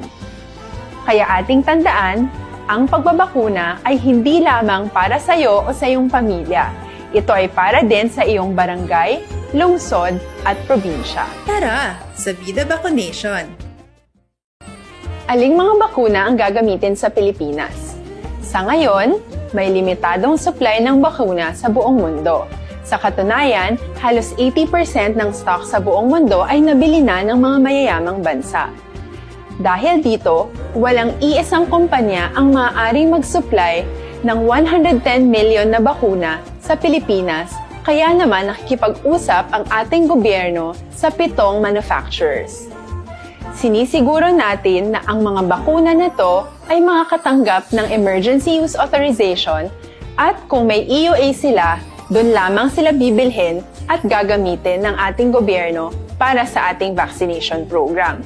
Kaya ating tandaan, ang pagbabakuna ay hindi lamang para sa iyo o sa iyong pamilya. Ito ay para din sa iyong barangay, lungsod, at probinsya. Tara, sa Vida Vaccination! Aling mga bakuna ang gagamitin sa Pilipinas? Sa ngayon, may limitadong supply ng bakuna sa buong mundo. Sa katunayan, halos eighty percent ng stock sa buong mundo ay nabili na ng mga mayayamang bansa. Dahil dito, walang iisang kumpanya ang maaaring mag-supply ng one hundred ten million na bakuna sa Pilipinas, kaya naman nakikipag-usap ang ating gobyerno sa pitong manufacturers. Sinisiguro natin na ang mga bakuna na to ay makakatanggap ng emergency use authorization at kung may E U A sila, doon lamang sila bibilhin at gagamitin ng ating gobyerno para sa ating vaccination program.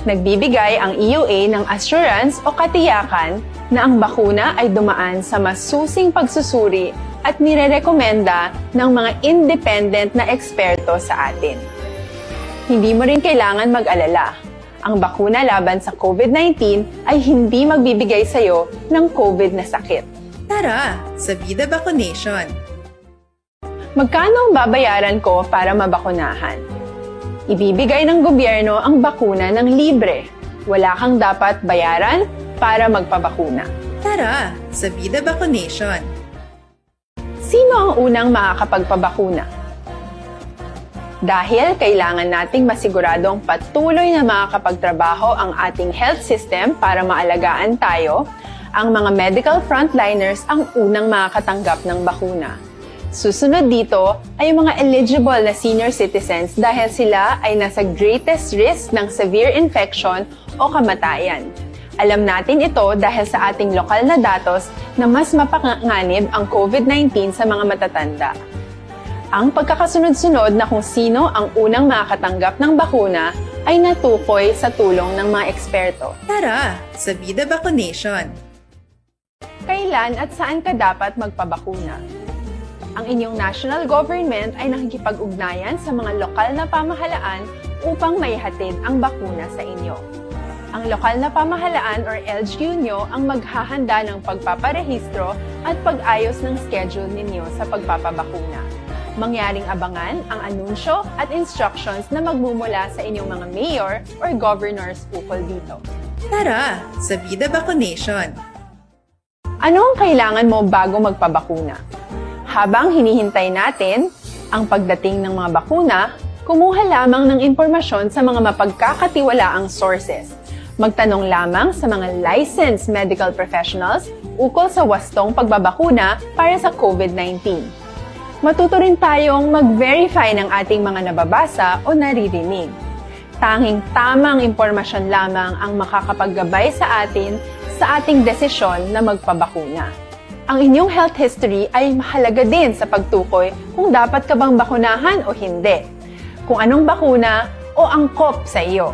Nagbibigay ang E U A ng assurance o katiyakan na ang bakuna ay dumaan sa masusing pagsusuri at nirerekomenda ng mga independent na eksperto sa atin. Hindi mo rin kailangan mag-alala. Ang bakuna laban sa COVID nineteen ay hindi magbibigay sa iyo ng COVID na sakit. Tara, sa Vida Vaccination! Magkano ang babayaran ko para mabakunahan? Ibibigay ng gobyerno ang bakuna ng libre. Wala kang dapat bayaran para magpabakuna. Tara, sa Vida Vaccination! Sino ang unang makakapagpabakuna? Dahil kailangan nating masiguradong patuloy na makakapagtrabaho ang ating health system para maalagaan tayo, ang mga medical frontliners ang unang makakatanggap ng bakuna. Susunod dito ay ang mga eligible na senior citizens dahil sila ay nasa greatest risk ng severe infection o kamatayan. Alam natin ito dahil sa ating lokal na datos na mas mapanganib ang COVID nineteen sa mga matatanda. Ang pagkakasunod-sunod na kung sino ang unang makakatanggap ng bakuna ay natukoy sa tulong ng mga eksperto. Tara, sa Vida Vaccination! Kailan at saan ka dapat magpabakuna? Ang inyong national government ay nakikipag-ugnayan sa mga lokal na pamahalaan upang maihatid ang bakuna sa inyo. Ang lokal na pamahalaan or L G U nyo ang maghahanda ng pagpaparehistro at pag-ayos ng schedule ninyo sa pagpapabakuna. Mangyaring abangan ang anunsyo at instructions na magmumula sa inyong mga mayor or governors ukol dito. Tara, sa Vida Vaccination! Ano ang kailangan mo bago magpabakuna? Habang hinihintay natin ang pagdating ng mga bakuna, kumuha lamang ng impormasyon sa mga mapagkakatiwalaang sources. Magtanong lamang sa mga licensed medical professionals ukol sa wastong pagbabakuna para sa COVID nineteen. Matuto rin tayong mag-verify ng ating mga nababasa o naririnig. Tanging tamang impormasyon lamang ang makakapaggabay sa atin sa ating desisyon na magpabakuna. Ang inyong health history ay mahalaga din sa pagtukoy kung dapat ka bang bakunahan o hindi, kung anong bakuna o angkop sa iyo.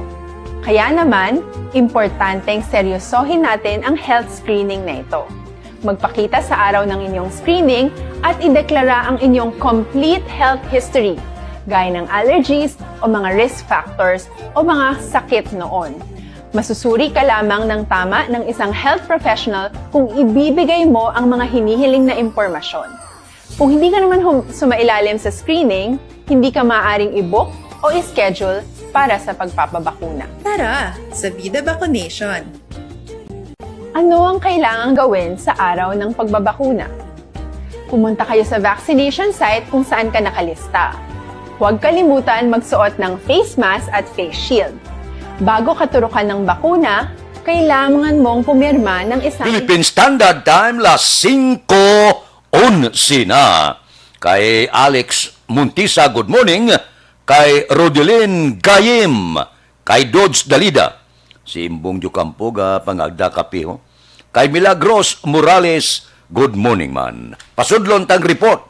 Kaya naman, importanteng seryosohin natin ang health screening na ito. Magpakita sa araw ng inyong screening at ideklara ang inyong complete health history, gaya ng allergies o mga risk factors o mga sakit noon. Masusuri ka lamang ng tama ng isang health professional kung ibibigay mo ang mga hinihiling na impormasyon. Kung hindi ka naman hum- sumailalim sa screening, hindi ka maaaring i-book o i-schedule para sa pagpapabakuna. Tara sa Vida Vaccination! Ano ang kailangang gawin sa araw ng pagbabakuna? Pumunta kayo sa vaccination site kung saan ka nakalista. Huwag kalimutan magsuot ng face mask at face shield. Bago ka turukan ng bakuna, kailangan mong pumirma ng isang Philippine Standard Time, las singko onse na. Kay Alex Montisa, good morning. Kay Rodelin Gayim, kay Dodge Dalida, si Imbong Diocampo, ga pangagda kape, ho. Kay Milagros Morales, good morning man. Pasudlon tang report.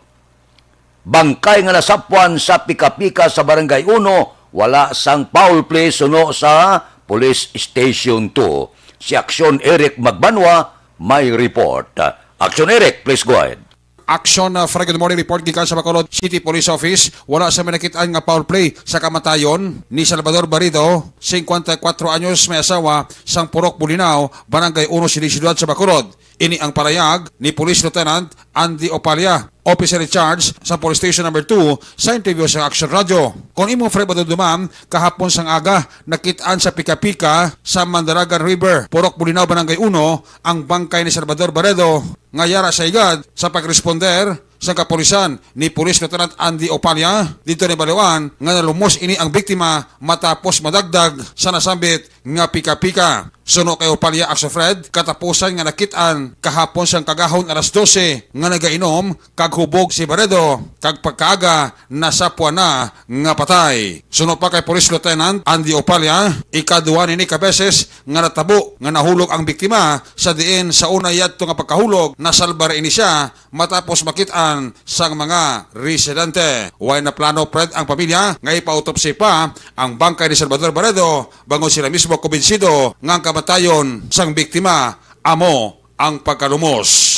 Bangkay nga nasapwan sa Pika-Pika sa Barangay Uno, wala sang foul play suno sa Police Station Two. Si Aksyon Eric Magbanwa may report. Aksyon Eric, please go ahead. Aksyon, uh, Fred, good morning. Report gikan sa Bacolod City Police Office. Wala sa may nakit-an nga foul play sa kamatayon ni Salvador Barredo, singkwenta y kwatro anyos, may asawa sang Purok Bulinaw, Barangay Uno City, Siyudad sa Bacolod. Ini ang parayag ni Police Lieutenant Andy Opalia, officer in charge sa Police Station Number Two, sa interview sa Action Radio. Kung imo, Fred, madumduman, kahapon sang aga, nakit-an sa Pika-Pika sa Mandaragan River, Purok Bulinaw, Barangay Uno, ang bangkay ni Salvador Barredo, nga yara sa higad. Sa pag-responder sang kapulisan ni Police Lieutenant Andy Opalia, didto nabaliwan nga nalumos ini ang biktima matapos madagdag sa nasambit nga pika-pika. Suno kay Opalia, Aksyon Fred, katapusan nga nakit-an kahapon sang kagahon alas dose nga nagainom kag hubog si Barredo, kag pagkaaga nasapwan na nga patay. Suno pa kay Police Lieutenant Andy Opalia, ikaduha nini ka beses nga natabo nga nahulog ang biktima, sa diin sa una yadto nga pagkahulog, nasalbar ini sia matapos makit-an sang mga residente. Way naplano, Fred, ang pamilya nga ipa-autopsy pa ang bangkay ni Salvador Barredo, bangod sila mismo kumbinsido nga ang kamatayon sang biktima amo ang pagkalumos.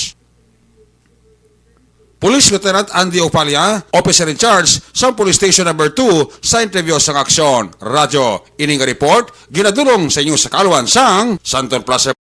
Police Lieutenant Andy Opalia, officer in charge sang Police Station Number Two, sa interview sang Aksyon Radio. Ini nga report ginadul-ong sa inyo sa kaalwan sang Santon Plaza.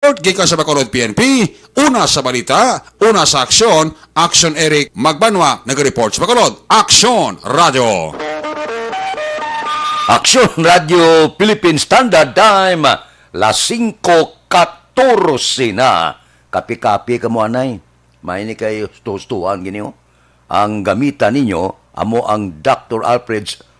Report gikan sa Bacolod P N P, una sa balita, una sa aksyon, Aksyon Eric Magbanwa, nag-report sa Bacolod. Aksyon Radio. Aksyon Radio Philippine Standard Time, las singko katorse na. Kapi-kapi kamo, anay. May ni kay husto-hustohan gini, oh. Ang gamita ninyo amo ang Doctor Alfred's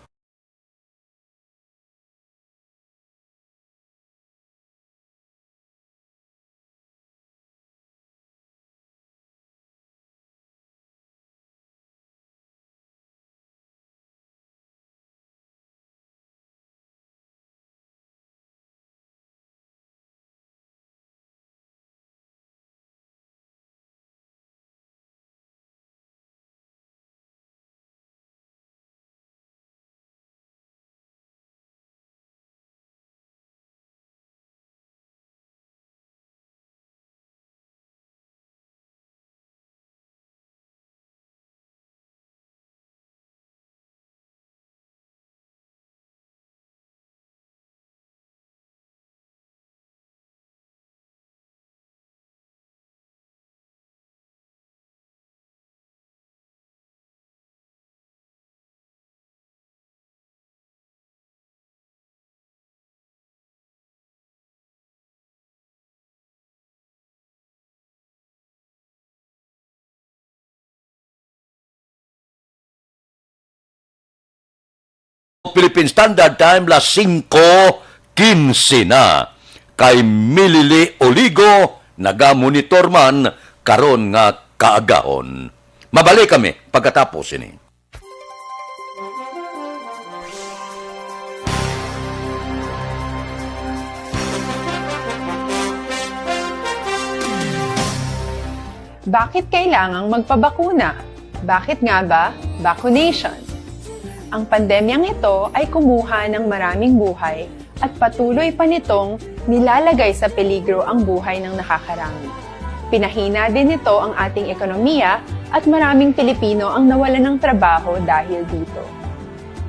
Philippine Standard Time, las singko quince na. Kay Milili Oligo, nagamonitor man karon nga kaagahon. Mabalik kami pagkatapos ini. Bakit kailangang magpabakuna? Bakit nga ba vaccination? Ang pandemyang ito ay kumuha ng maraming buhay at patuloy pa nitong nilalagay sa peligro ang buhay ng nakakarami. Pinahina din nito ang ating ekonomiya at maraming Pilipino ang nawalan ng trabaho dahil dito.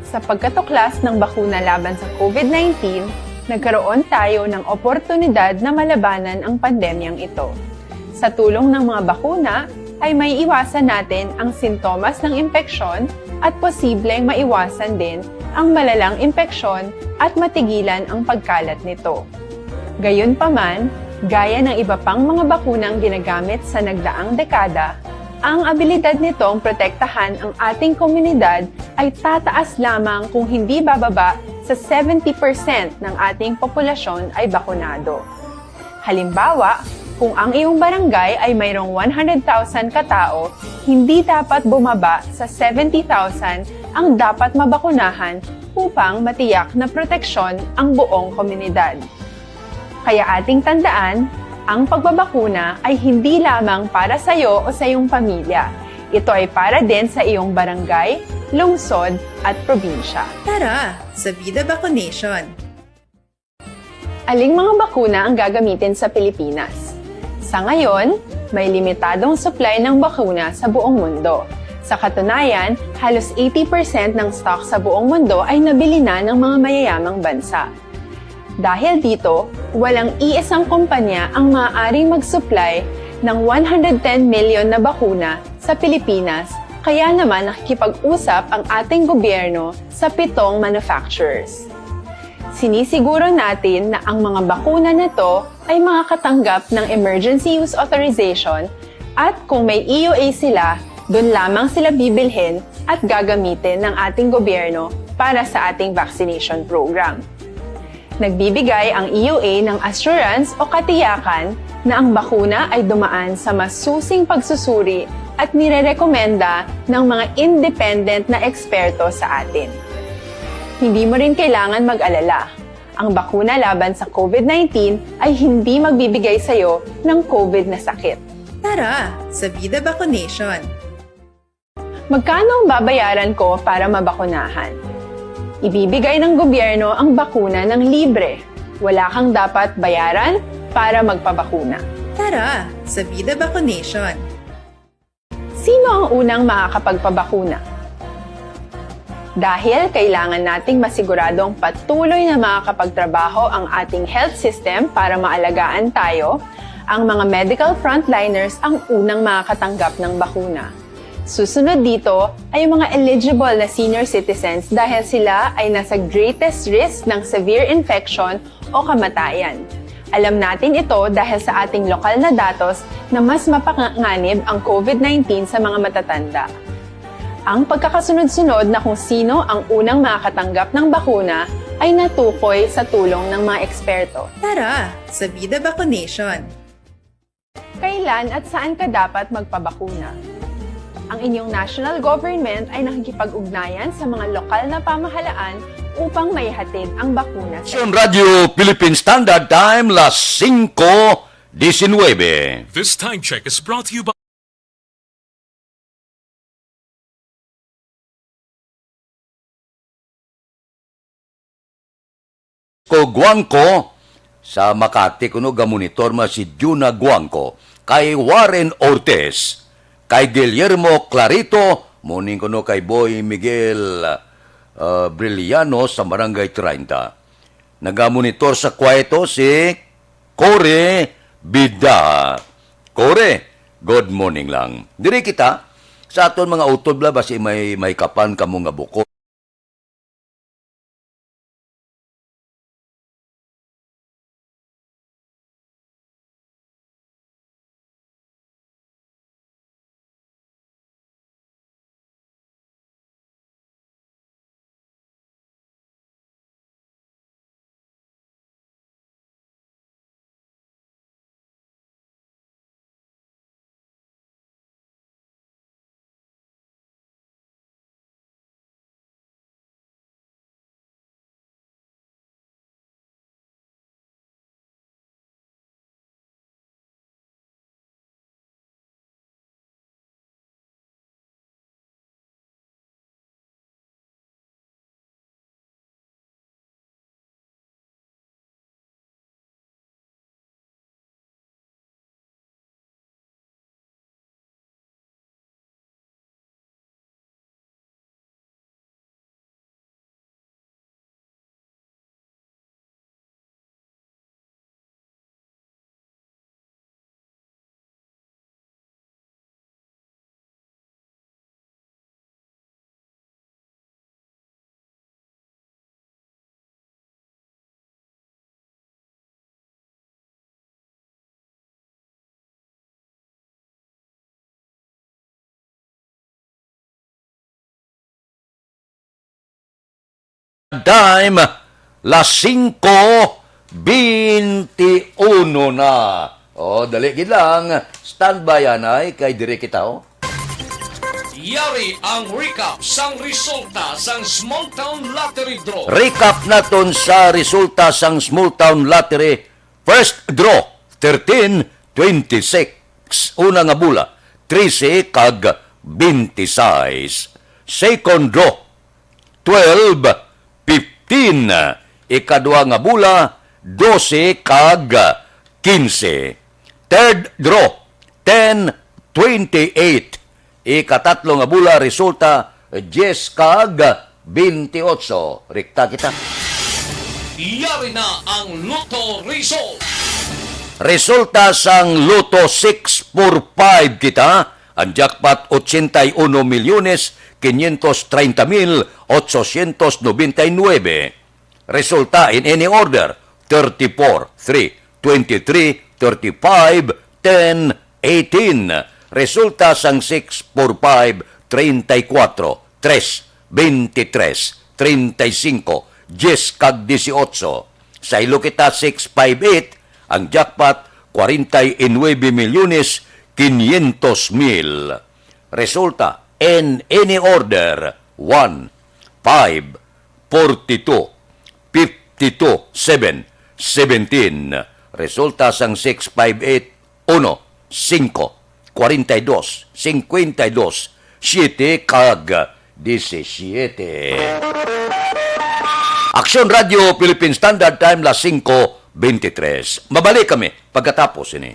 Sa pagkatuklas ng bakuna laban sa COVID nineteen, nagkaroon tayo ng oportunidad na malabanan ang pandemyang ito. Sa tulong ng mga bakuna, ay maiiwasan natin ang sintomas ng impeksyon at posibleng maiwasan din ang malalang impeksyon at matigilan ang pagkalat nito. Gayunpaman, gaya ng iba pang mga bakunang ginagamit sa nagdaang dekada, ang abilidad nitong protektahan ang ating komunidad ay tataas lamang kung hindi bababa sa seventy percent ng ating populasyon ay bakunado. Halimbawa, kung ang iyong barangay ay mayroong one hundred thousand ka tawo, hindi dapat bumaba sa seventy thousand ang dapat mabakunahan upang matiyak na proteksyon ang buong komunidad. Kaya ating tandaan, ang pagbabakuna ay hindi lamang para sa iyo o sa iyong pamilya. Ito ay para din sa iyong barangay, lungsod, at probinsya. Tara, sa Vida Vaccination! Aling mga bakuna ang gagamitin sa Pilipinas? Sa ngayon, may limitadong supply ng bakuna sa buong mundo. Sa katunayan, halos eighty percent ng stock sa buong mundo ay nabili na ng mga mayayamang bansa. Dahil dito, walang iisang kumpanya ang maaaring mag-supply ng one hundred ten million na bakuna sa Pilipinas, kaya naman nakikipag-usap ang ating gobyerno sa pitong manufacturers. Sinisiguro natin na ang mga bakuna na to ay makakatanggap ng emergency use authorization, at kung may E U A sila, doon lamang sila bibilhin at gagamitin ng ating gobyerno para sa ating vaccination program. Nagbibigay ang E U A ng assurance o katiyakan na ang bakuna ay dumaan sa masusing pagsusuri at nirerekomenda ng mga independent na eksperto sa atin. Hindi mo rin kailangan mag-alala. Ang bakuna laban sa COVID nineteen ay hindi magbibigay sa iyo ng COVID na sakit. Tara, sa Vida Vaccination! Magkano ang babayaran ko para mabakunahan? Ibibigay ng gobyerno ang bakuna ng libre. Wala kang dapat bayaran para magpabakuna. Tara, sa Vida Vaccination! Sino ang unang makakapagpabakuna? Dahil kailangan nating masiguradong patuloy na makakapagtrabaho ang ating health system para maalagaan tayo, ang mga medical frontliners ang unang makakatanggap ng bakuna. Susunod dito ay ang mga eligible na senior citizens dahil sila ay nasa greatest risk ng severe infection o kamatayan. Alam natin ito dahil sa ating lokal na datos na mas mapanganib ang COVID nineteen sa mga matatanda. Ang pagkakasunod-sunod na kung sino ang unang makakatanggap ng bakuna ay natukoy sa tulong ng mga eksperto. Tara, sa Vida Vaccination! Kailan at saan ka dapat magpabakuna? Ang inyong national government ay nakikipag-ugnayan sa mga lokal na pamahalaan upang maihatid ang bakuna sa Radyo Philippine Standard Time, las singko disinwebe. This time check is brought to you by Guangco, sa Makati, kuno gamonitor man si Juna Guangco, kay Warren Ortiz, kay Guillermo Clarito, muning kuno kay Boy Miguel, ah, Brillano sa Barangay treinta. Nagamonitor sa Cueto si Cory Bida. Cory, good morning lang. Diri kita sa aton mga utod la, basi may, may kapan kamo nga buko. Time, las singko bente uno na. O, dali gid lang. Standby, anay, kay diri kita, oh. Yari ang recap sang resulta sang Small Town Lottery Draw. Recap naton sa resulta sang Small Town Lottery First Draw, thirteen twenty-six. Una nga bola, trese kag twenty-six. Second Draw, twelve fifteen. Ikadua nga bola, dose kag quince. Third Draw, ten twenty-eight. Ikatatlo nga bola, resulta, diyes kag bentiocho. Rekta kita. Yari na ang Lotto Result. Resulta sang Lotto six four five kita, ang jackpot, ochenta y uno milyones quinientos treinta mil ochocientos noventa y nuebe. Resulta in any order, thirty-four, three, twenty-three, thirty-five, ten, eighteen. Resulta sang six four five, treinta y cuatro, tres, veintitrés, treinta y cinco, diyes kag dieciocho. Saylo kita, six five eight, ang jackpot, cuarenta y nueve milyones quinientos mil. Resulta, in any order, one, five, forty-two, fifty-two, seven, seventeen. Resulta sang six five eight, uno, singko, kwarenta y dos, singkwenta y dos, siyete, kag disisiete. Aksyon Radio Philippine Standard Time, las singko bentitres. Mabalik kami pagkatapos ini.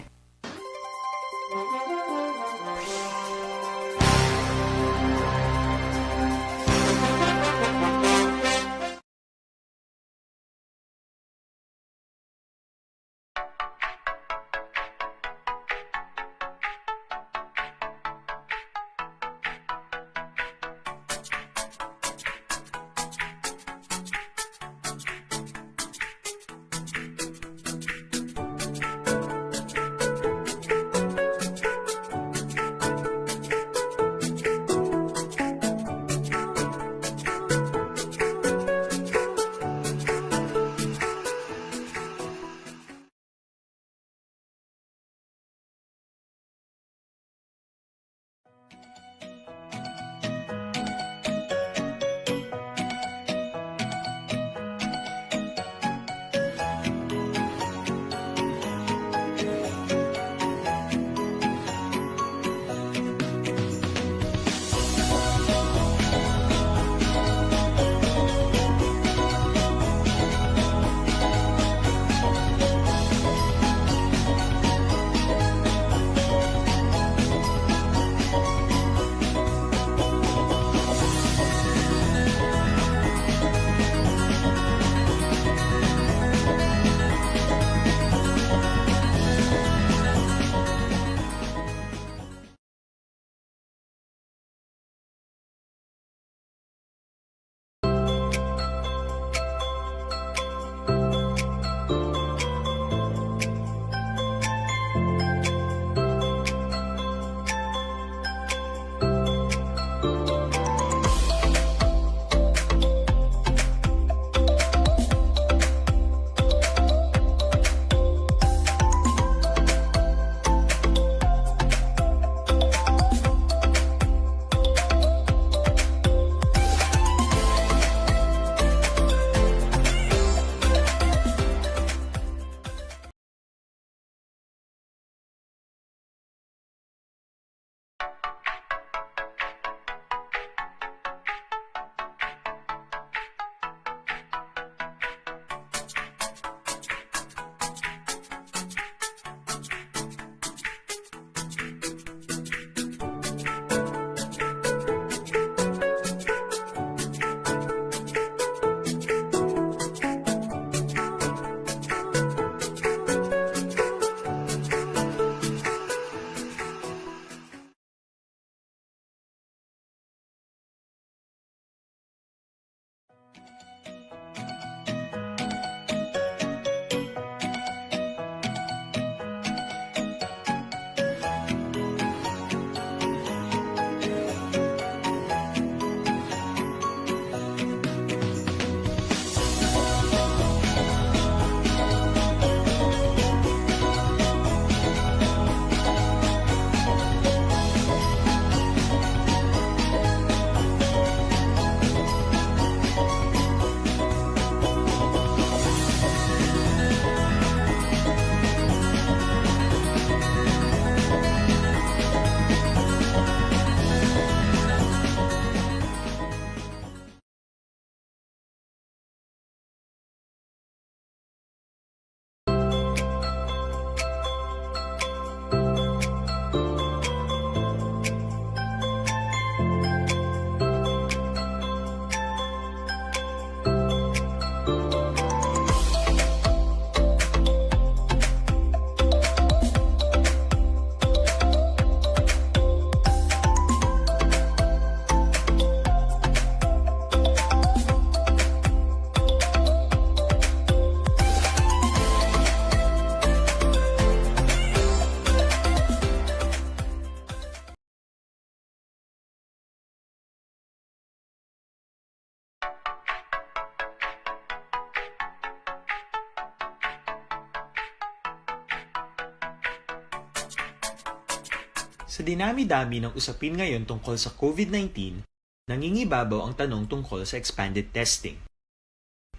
Sa dinami-dami ng usapin ngayon tungkol sa COVID nineteen, nangingibabaw ang tanong tungkol sa expanded testing.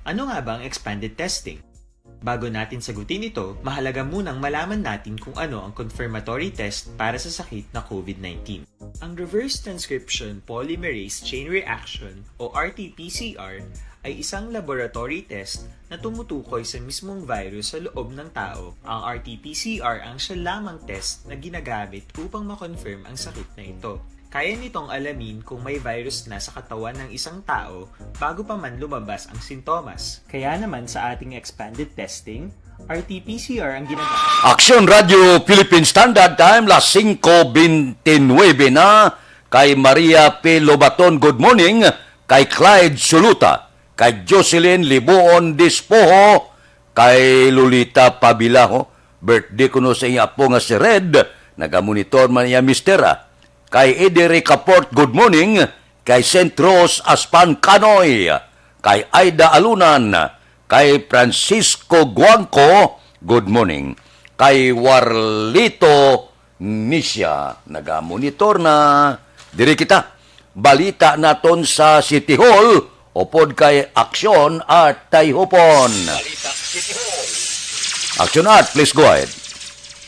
Ano nga ba ang expanded testing? Bago natin sagutin ito, mahalaga munang malaman natin kung ano ang confirmatory test para sa sakit na COVID nineteen. Ang reverse transcription polymerase chain reaction o R T P C R ay isang laboratory test na tumutukoy sa mismong virus sa loob ng tao. Ang R T P C R ang siya lamang test na ginagamit upang ma-confirm ang sakit na ito. Kaya nitong alamin kung may virus na sa katawan ng isang tao bago pa man lumabas ang sintomas. Kaya naman sa ating expanded testing, R T P C R ang ginagamit. Aksyon Radio Philippine Standard Time, las singko bente nuebe na. Kay Maria P. Lobaton, good morning. Kay Clyde Suluta, kay Jocelyn Libuon Dispoho, kay Lolita Pabilaho, birthday kuno sa iya apo nga si Red, nagamonitor man iya mister, ah. Kay Eddie Ricaport, good morning. Kay Saint Rose Aspan Canoy, kay Aida Alunan, kay Francisco Guangco, good morning. Kay Warlito Nisha, nagamonitor na. Diri kita. Balita naton sa City Hall, upod kay Aksyon Art Tayhupon. Balita City Hall. Aksyon Art, please go ahead.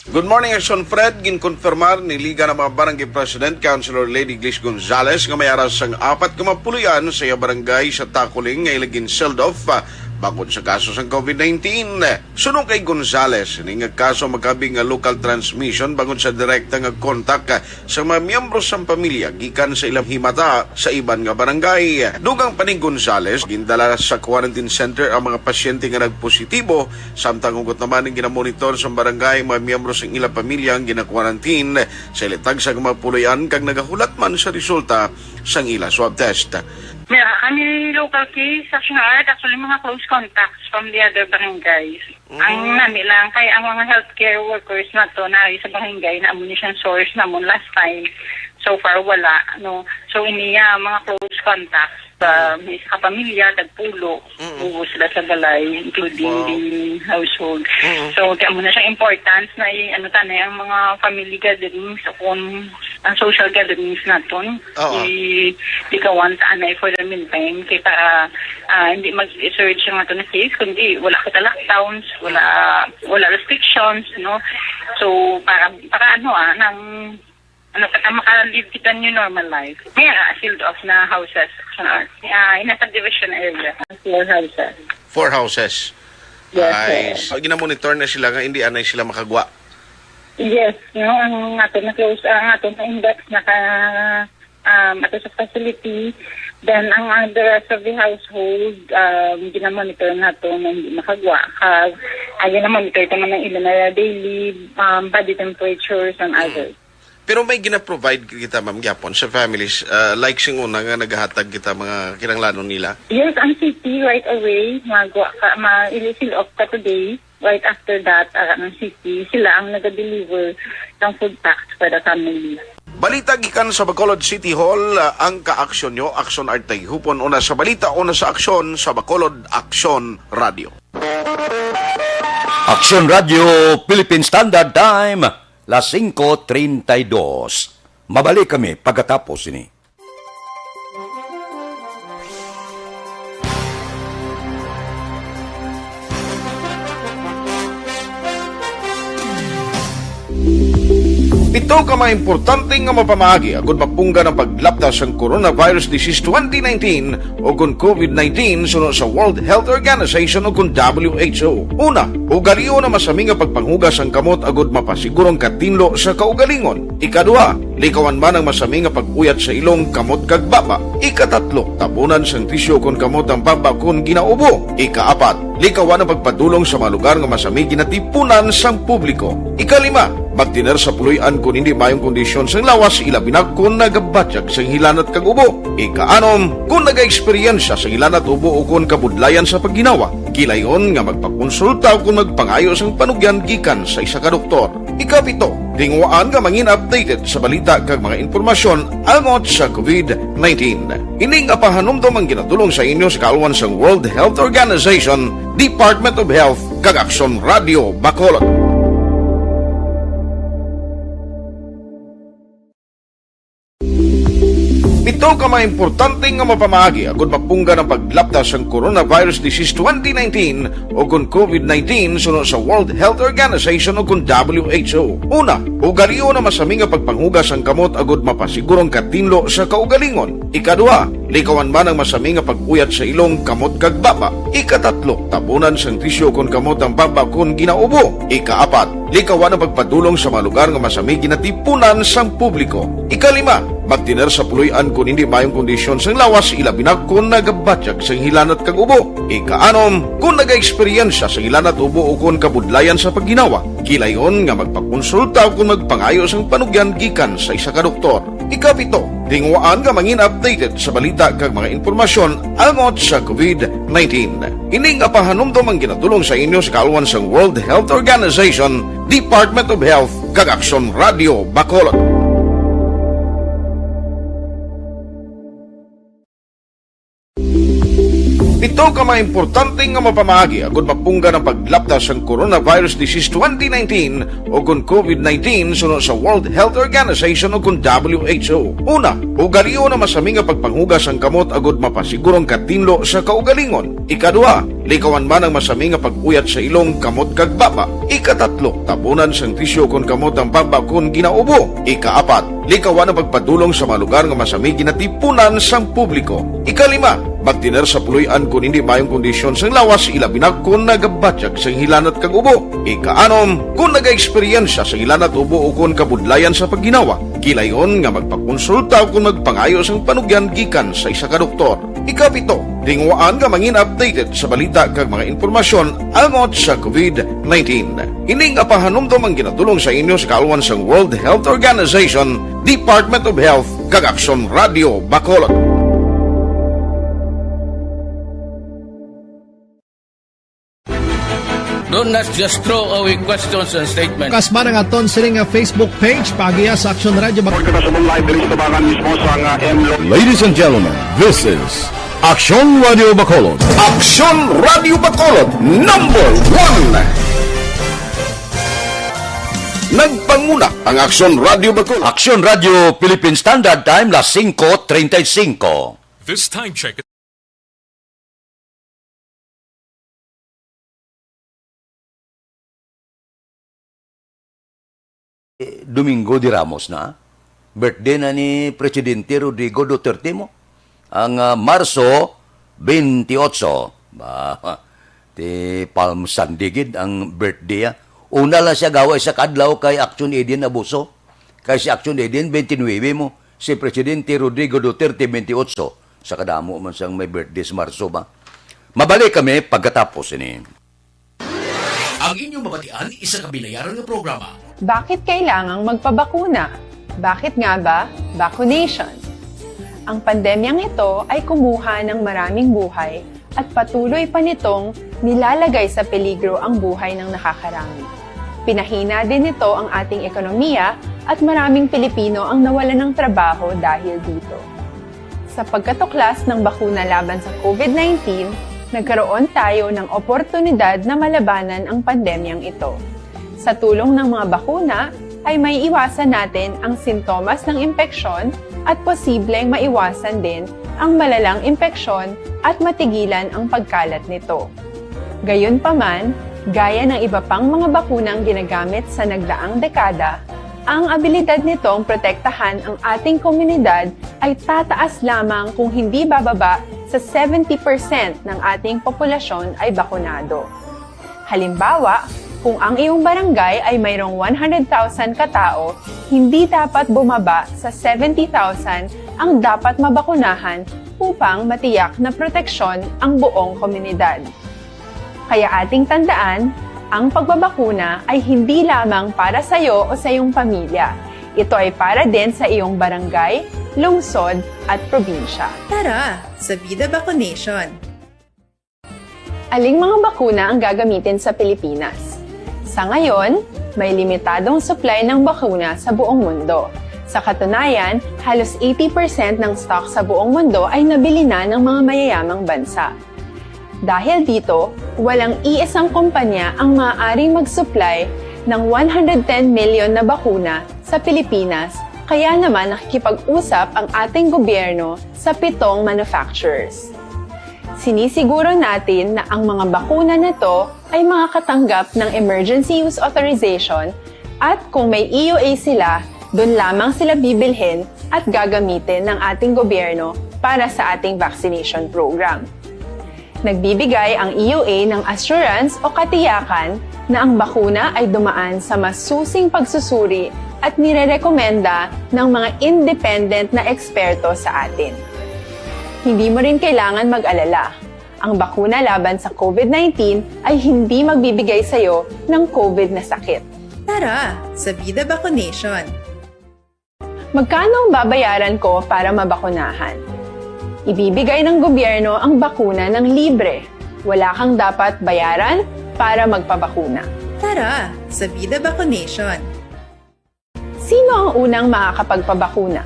Good morning, Aksyon Fred. Ginkonfirmar ni Liga ng mga Barangay President, Councilor Lady Glish Gonzales, nga may aras sang apat ka mga puloy-an sa iya barangay sa Taculing nga ila gin-sealed off, ah, bangod sa kaso sang COVID nineteen. Suno kay Gonzales, ini nga kaso makabig nga local transmission bangod sa direkta nga kontak sa mga miyembro sang pamilya gikan sa ilang himata sa iban nga barangay. Dugang pa ni Gonzales, gindala sa quarantine center ang mga pasyente nga nagpositibo, samtang hugot naman ang ginamonitor sa barangay ang mga miyembro sang ilang pamilya ang gina-quarantine sa ilang tagsa nga mga puloy-an kag nagahulat man sa resulta sang ila swab test. Yeah, kami local case, actually, actually, mga close contacts from the other barangays. Ang Mm. nami lang kay ang mga healthcare workers nato na sa barangay na amo ni siyang source namon last time. So far wala, no. So iniya mga close contacts sa Mm. isa ka pamilya, tagpulo, Mm. buo sila sa balay, including Wow. the household. Mm. So kaya mo na siya importance na i-, ano tanay ang mga family gatherings o kung ang social gatherings naton. Oo. I-, ikawan sa anay for the meantime kay para, ah, hindi mag-surge ang ato na case, kundi wala kita lockdowns, wala, wala restrictions, no? So, para, para ano, ah, nang, ano, para maka-live kita new normal life. May, ah, sealed off na houses. Ah, ah, in a subdivision area, four houses. Four houses. Yes, Ay, sir. So, ginamonitor na sila nga hindi anay sila makagwa. Yes, no, ang ato na close, ang ato na index naka, um, ato sa facility. Then, ang, ang the rest of the household, um, ginamonitor nato na hindi makagwa. Kag, ah, ginamonitor ta man ang ila na daily, um, body temperatures and Mm. others. Pero may gina-provide kita, ma'am, gyapon sa families, ah, like sing una nga nagahatag kita mga kinahanglanon nila? Yes, ang city right away, magwa ka, ma-, i-seal off ka today. Right after that, ah, ang city, sila ang naga-deliver ng food packs for the family. Balita gikan sa Bacolod City Hall, ah, ang kaaksyon nyo, Aksyon Art Tayhupon, una sa balita, una sa aksyon, sa Bacolod Aksyon Radio. Aksyon Radio, Philippine Standard Time, las singko treinta y dos. Mabalik kami pagkatapos ini. Pito ka mga importante nga mapamaagi agud mapunggan ang paglapta sang coronavirus disease twenty nineteen o kon COVID nineteen suno sa World Health Organization o kon W H O. Una, ugalion ang masami nga pagpanghugas sang kamot agud mapasiguro ang katinlo sa kaugalingon. Ikaduha, likawan man ang masami nga pag-uyat sa ilong, kamot, kag baba. Ikatatlo, tabunan sang tisyu kon kamot ang baba kon ginaubo. Ikaapat, likawan ang pagpadulong sa mga lugar nga masami ginatipunan sang publiko. Ikalima, magtener sa puloy-an kon hindi maayong kondisyon sang lawas, ilabi na kon nagabatyag sang hilanat kag ubo. Ikaanom, kon nagaeksperyensya sang hilanat, ubo, o kon kabudlayan sa pagginawa, gilayon nga magpakonsulta o kon magpangayo sang panugyan gikan sa isa ka doktor. Ikapito, tinguhaan nga mangin updated sa balita kag mga impormasyon angot sa COVID nineteen. Ini nga pahanumdom ang ginadulong sa inyo sa kaalwan sang World Health Organization, Department of Health, kag Aksyon Radio Bacolod. Ito ka mga importante nga mapamaagi agud mapunggan ang paglapta sang coronavirus disease twenty nineteen o kon covid nineteen suno sa World Health Organization o kon W H O. Una, ugalion ang masami nga pagpanghugas sang kamot agud mapasiguro ang katinlo sa kaugalingon. Ikaduha, likawan man ang masami nga pag-uyat sa ilong, kamot kag baba. Ikatatlo, tabunan sang tisyu kon kamot ang baba kon ginaubo. Ikaapat, likawan ang pagpadulong sa mga lugar nga masami ginatipunan sang publiko. Ikalima, magtener sa puloy-an kon hindi maayong kondisyon sang lawas, ilabi na kon nagabatyag sang hilanat kag ubo. Ikaanom, kon nagaeksperyensya sang hilanat, ubo o kon kabudlayan sa pagginawa, gilayon nga magpakonsulta o kon magpangayo sang panugyan gikan sa isa ka doktor. Ikapito, tinguhaan nga mangin updated sa balita kag mga impormasyon angot sa covid nineteen. Ini nga pahanumdom ang ginadulong sa inyo sa kaalwan sang World Health Organization, Department of Health, kag Aksyon Radio Bacolod. Pito ka mga importante nga mapamaagi agud mapunggan ang paglapta sang coronavirus disease twenty nineteen o kon covid nineteen suno sa World Health Organization o kon W H O. Una, ugalion ang masami nga pagpanghugas sang kamot agud mapasiguro ang katinlo sa kaugalingon. Ikaduha, likawan man ang masami nga pag-uyat sa ilong, kamot kag baba. Ikatatlo, tabunan sang tisyu kon kamot ang baba kon ginaubo. Ikaapat, likawan ang pagpadulong sa mga lugar nga masami ginatipunan sang publiko. Ikalima, magtener sa puloy-an kon hindi maayong kondisyon sang lawas, ilabi na kon nagabatyag sang hilanat kag ubo. Ikaanom, kon nagaeksperyensya sa hilanat, ubo o kon kabudlayan sa pagginawa, gilayon nga magpakonsulta o kon magpangayo sang panugyan gikan sa isa ka doktor. Ikapito, tinguhaan nga mangin updated sa balita kag mga impormasyon angot sa covid nineteen. Ini nga pahanumdom ang ginadulong sa inyo sa kaalwan sang World Health Organization, Department of Health, kag Aksyon Radio Bacolod. Do not just throw away questions and statements. Bukas man ang aton sini nga Facebook page, paagiha sa Aksyon Radio Bacolod. Report kita sa live diri sa tubangan mismo sa nga M Lo- Ladies and gentlemen, this is Aksyon Radio Bacolod. Aksyon Radio Bacolod, number one. Nagpanguna ang Aksyon Radio Bacolod. Aksyon Radio Philippine Standard Time, las singko treinta y cinco. This time check. Eh, Domingo de Ramos na. Birthday na ni Presidente Rodrigo Duterte mo. Ang, ah, Marso twenty-eight. Ba, ti Palm Sunday gid ang birthday, ah. Una lang siya gawa isa ka adlaw kay Action Aid abuso. Kay si Action Aid twenty-nine mo. Si Presidente Rodrigo Duterte twenty-eight. Sa kadamo man sang may birthday sa Marso ba. Mabalik kami pagkatapos ini. Ang inyong mabatian, isa ka binayaran nga programa. Bakit kailangang magpabakuna? Bakit nga ba vaccination? Ang pandemyang ito ay kumuha ng maraming buhay at patuloy pa nitong nilalagay sa peligro ang buhay ng nakakarami. Pinahina din nito ang ating ekonomiya at maraming Pilipino ang nawalan ng trabaho dahil dito. Sa pagkatuklas ng bakuna laban sa covid nineteen, nagkaroon tayo ng oportunidad na malabanan ang pandemyang ito. Sa tulong ng mga bakuna, ay maiiwasan natin ang sintomas ng impeksyon at posibleng maiwasan din ang malalang impeksyon at matigilan ang pagkalat nito. Gayunpaman, gaya ng iba pang mga bakunang ginagamit sa nagdaang dekada, ang abilidad nitong protektahan ang ating komunidad ay tataas lamang kung hindi bababa sa seventy percent ng ating populasyon ay bakunado. Halimbawa, kung ang iyong barangay ay mayroong one hundred thousand ka tao, hindi dapat bumaba sa seventy thousand ang dapat mabakunahan upang matiyak na proteksyon ang buong komunidad. Kaya ating tandaan, ang pagbabakuna ay hindi lamang para sa iyo o sa iyong pamilya. Ito ay para din sa iyong barangay, lungsod, at probinsya. Tara, sa Vida Vaccination! Aling mga bakuna ang gagamitin sa Pilipinas? Sa ngayon, may limitadong supply ng bakuna sa buong mundo. Sa katunayan, halos eighty percent ng stock sa buong mundo ay nabili na ng mga mayayamang bansa. Dahil dito, walang iisang kumpanya ang maaaring mag-supply ng one hundred ten million na bakuna sa Pilipinas Kaya naman nakikipag-usap ang ating gobyerno sa pitong manufacturers. Sinisiguro natin na ang mga bakuna na to ay makakatanggap ng emergency use authorization at kung may E U A sila, doon lamang sila bibilhin at gagamitin ng ating gobyerno para sa ating vaccination program. Nagbibigay ang E U A ng assurance o katiyakan na ang bakuna ay dumaan sa masusing pagsusuri at nirerekomenda ng mga independent na eksperto sa atin. Hindi mo rin kailangan mag-alala. Ang bakuna laban sa COVID nineteen ay hindi magbibigay sa iyo ng COVID na sakit. Tara sa Vida Vaccination! Magkano ang babayaran ko para mabakunahan? Ibibigay ng gobyerno ang bakuna ng libre. Wala kang dapat bayaran para magpabakuna. Tara sa Vida Vaccination! Sino ang unang makakapagpabakuna?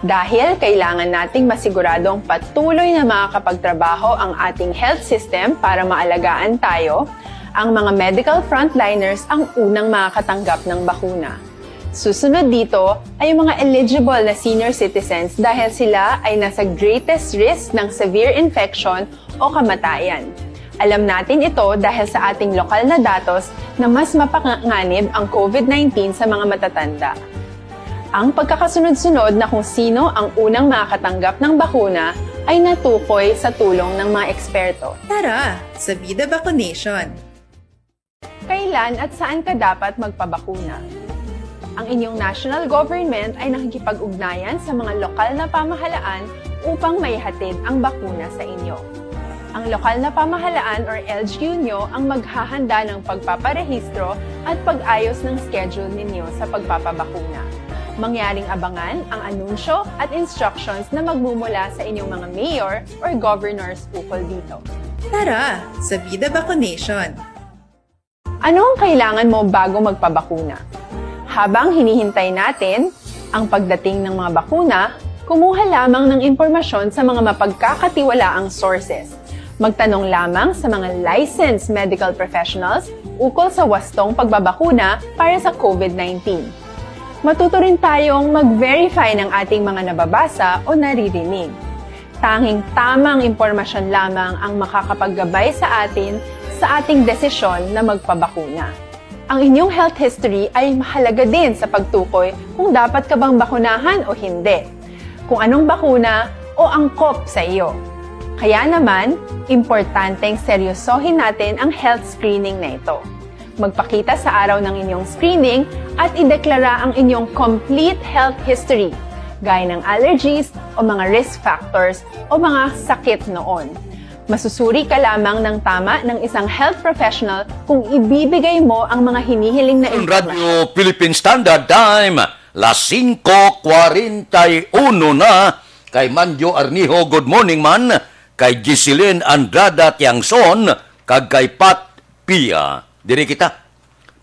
Dahil kailangan nating masiguradong patuloy na makakapagtrabaho ang ating health system para maalagaan tayo, ang mga medical frontliners ang unang makakatanggap ng bakuna. Susunod dito ay ang mga eligible na senior citizens dahil sila ay nasa greatest risk ng severe infection o kamatayan. Alam natin ito dahil sa ating lokal na datos na mas mapanganib ang COVID nineteen sa mga matatanda. Ang pagkakasunod-sunod na kung sino ang unang makakatanggap ng bakuna ay natukoy sa tulong ng mga eksperto. Tara sa Vida Vaccination! Kailan at saan ka dapat magpabakuna? Ang inyong national government ay nakikipag-ugnayan sa mga lokal na pamahalaan upang maihatid ang bakuna sa inyo. Ang lokal na pamahalaan or L G U nyo ang maghahanda ng pagpaparehistro at pag-ayos ng schedule ninyo sa pagpapabakuna. Mangyaring abangan ang anunsyo at instructions na magmumula sa inyong mga mayor or governors ukol dito. Tara sa Vida Vaccination! Ano ang kailangan mo bago magpabakuna? Habang hinihintay natin ang pagdating ng mga bakuna, kumuha lamang ng impormasyon sa mga mapagkakatiwalaang sources. Magtanong lamang sa mga licensed medical professionals ukol sa wastong pagbabakuna para sa COVID nineteen. Matuto rin tayong mag-verify ng ating mga nababasa o naririnig. Tanging tamang impormasyon lamang ang makakapaggabay sa atin sa ating desisyon na magpabakuna. Ang inyong health history ay mahalaga din sa pagtukoy kung dapat ka bang bakunahan o hindi, kung anong bakuna o angkop sa iyo. Kaya naman, importanteng seryosohin natin ang health screening na ito. Magpakita sa araw ng inyong screening at ideklara ang inyong complete health history, gaya ng allergies o mga risk factors o mga sakit noon. Masusuri ka lamang ng tama ng isang health professional kung ibibigay mo ang mga hinihiling na Ang impormasyon. Radyo Philippine Standard Time, las singko kwarenta y uno na. Kay Manjo Arnijo, good morning man. Kay Giseline Andrada Tiangson, kag kay Pat Pia. Diri kita.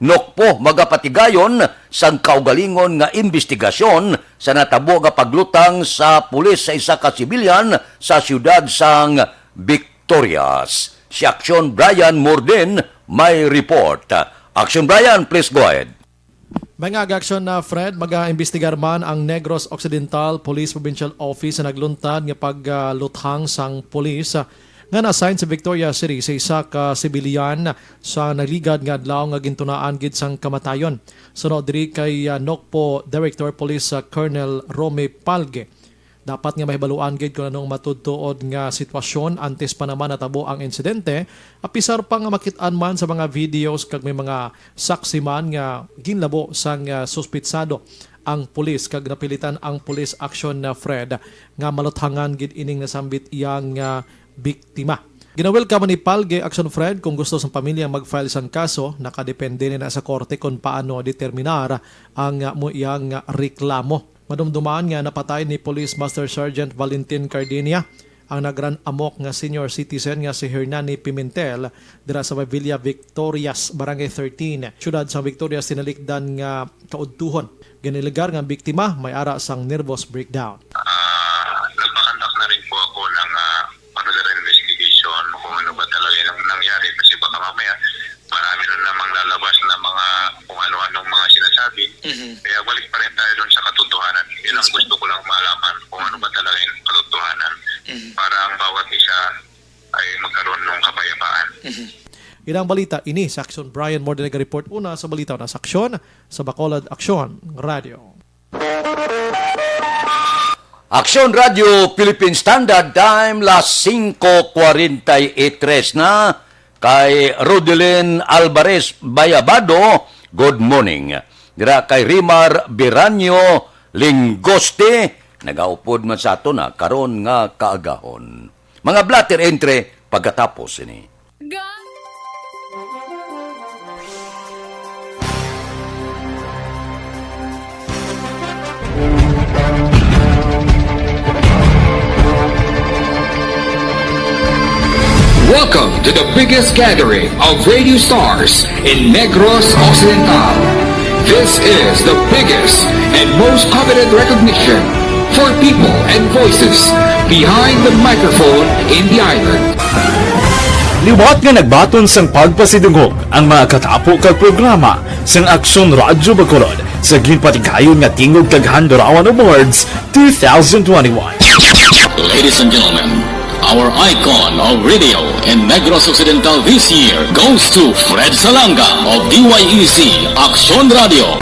Nokpo magapatigayon sang kaugalingon nga imbestigasyon sa natabo nga paglutang sa pulis sa isa ka sibilyan sa siyudad sang Victorias. Si Action Brian Morden may report. Action Brian, please go ahead. May nga aga aksyon na, Fred, mag-aimbestigar man ang Negros Occidental Police Provincial Office sa nagluntad nga pagluthang sang pulis, ah, nga na-assign sa Victoria City sa isa ka sibilyan sa nagligad nga adlaw nga gintunaan gid sang kamatayon. Suno diri kay, ah, Nokpo Director Police, ah, Colonel Romy Palge. Dapat nga mahibaluan gid kung anong matuod-tuod nga sitwasyon antes pa naman natabo ang insidente, apisar pa nga makit-an man sa mga videos kag may mga saksi man nga ginlabo sang, ah, suspitsado ang pulis kag napilitan ang Police Action na Fred nga maluthangan gid ining nasambit iya nga biktima. Ginawelcome ni Palge Action Fred kung gusto sang pamilya mag-file sang kaso, nakadepende ni na sa korte kung paano determinar ang, ah, mo iyang reklamo. Madumduman nga napatay ni Police Master Sergeant Valentin Cardinia ang nagran-amok nga senior citizen nga si Hernani Pimentel dira sa may Villa Victorias, Barangay thirteen, siyudad sang Victorias, tinalikdan nga kaudtuhon. Ginalegar nga ang biktima may ara sang nervous breakdown. Ah, nagpakandak na rin po ako ng, ah, further investigation kung ano ba talaga yung nangyari kasi baka mamaya marami na namang lalabas na mga kung ano-anong mga sinasabi. Mhm. Kaya balik pa rin tayo Ang bawat isa ay magkaroon ng kapayapaan. Inang balita ini sa Aksyon. Brian Morde nagareport una sa balita na sa Aksyon sa Bacolod Aksyon Radio. Aksyon Radio Philippine Standard Time, las singko kwarenta y tres na. Kay Rodelin Alvarez Bayabado, good morning. Dira kay Rimar Biranyo Linggoste, nagaupod man sa ato na karon nga kaagahon. Mga blotter entry pagkatapos ini. Welcome to the biggest gathering of radio stars in Negros Occidental. This is the biggest and most coveted recognition for people and voices behind the microphone in the island. Liwat nga nagbaton sang pagpasidungog ang mga katapo kag programa sang Aksyon Radyo Bacolod sa ginpatigayon nga Tingog kag Handurawan Awards two thousand twenty-one. Ladies and gentlemen, our icon of radio in Negros Occidental this year goes to Fred Salanga of D Y E Z Aksyon Radio.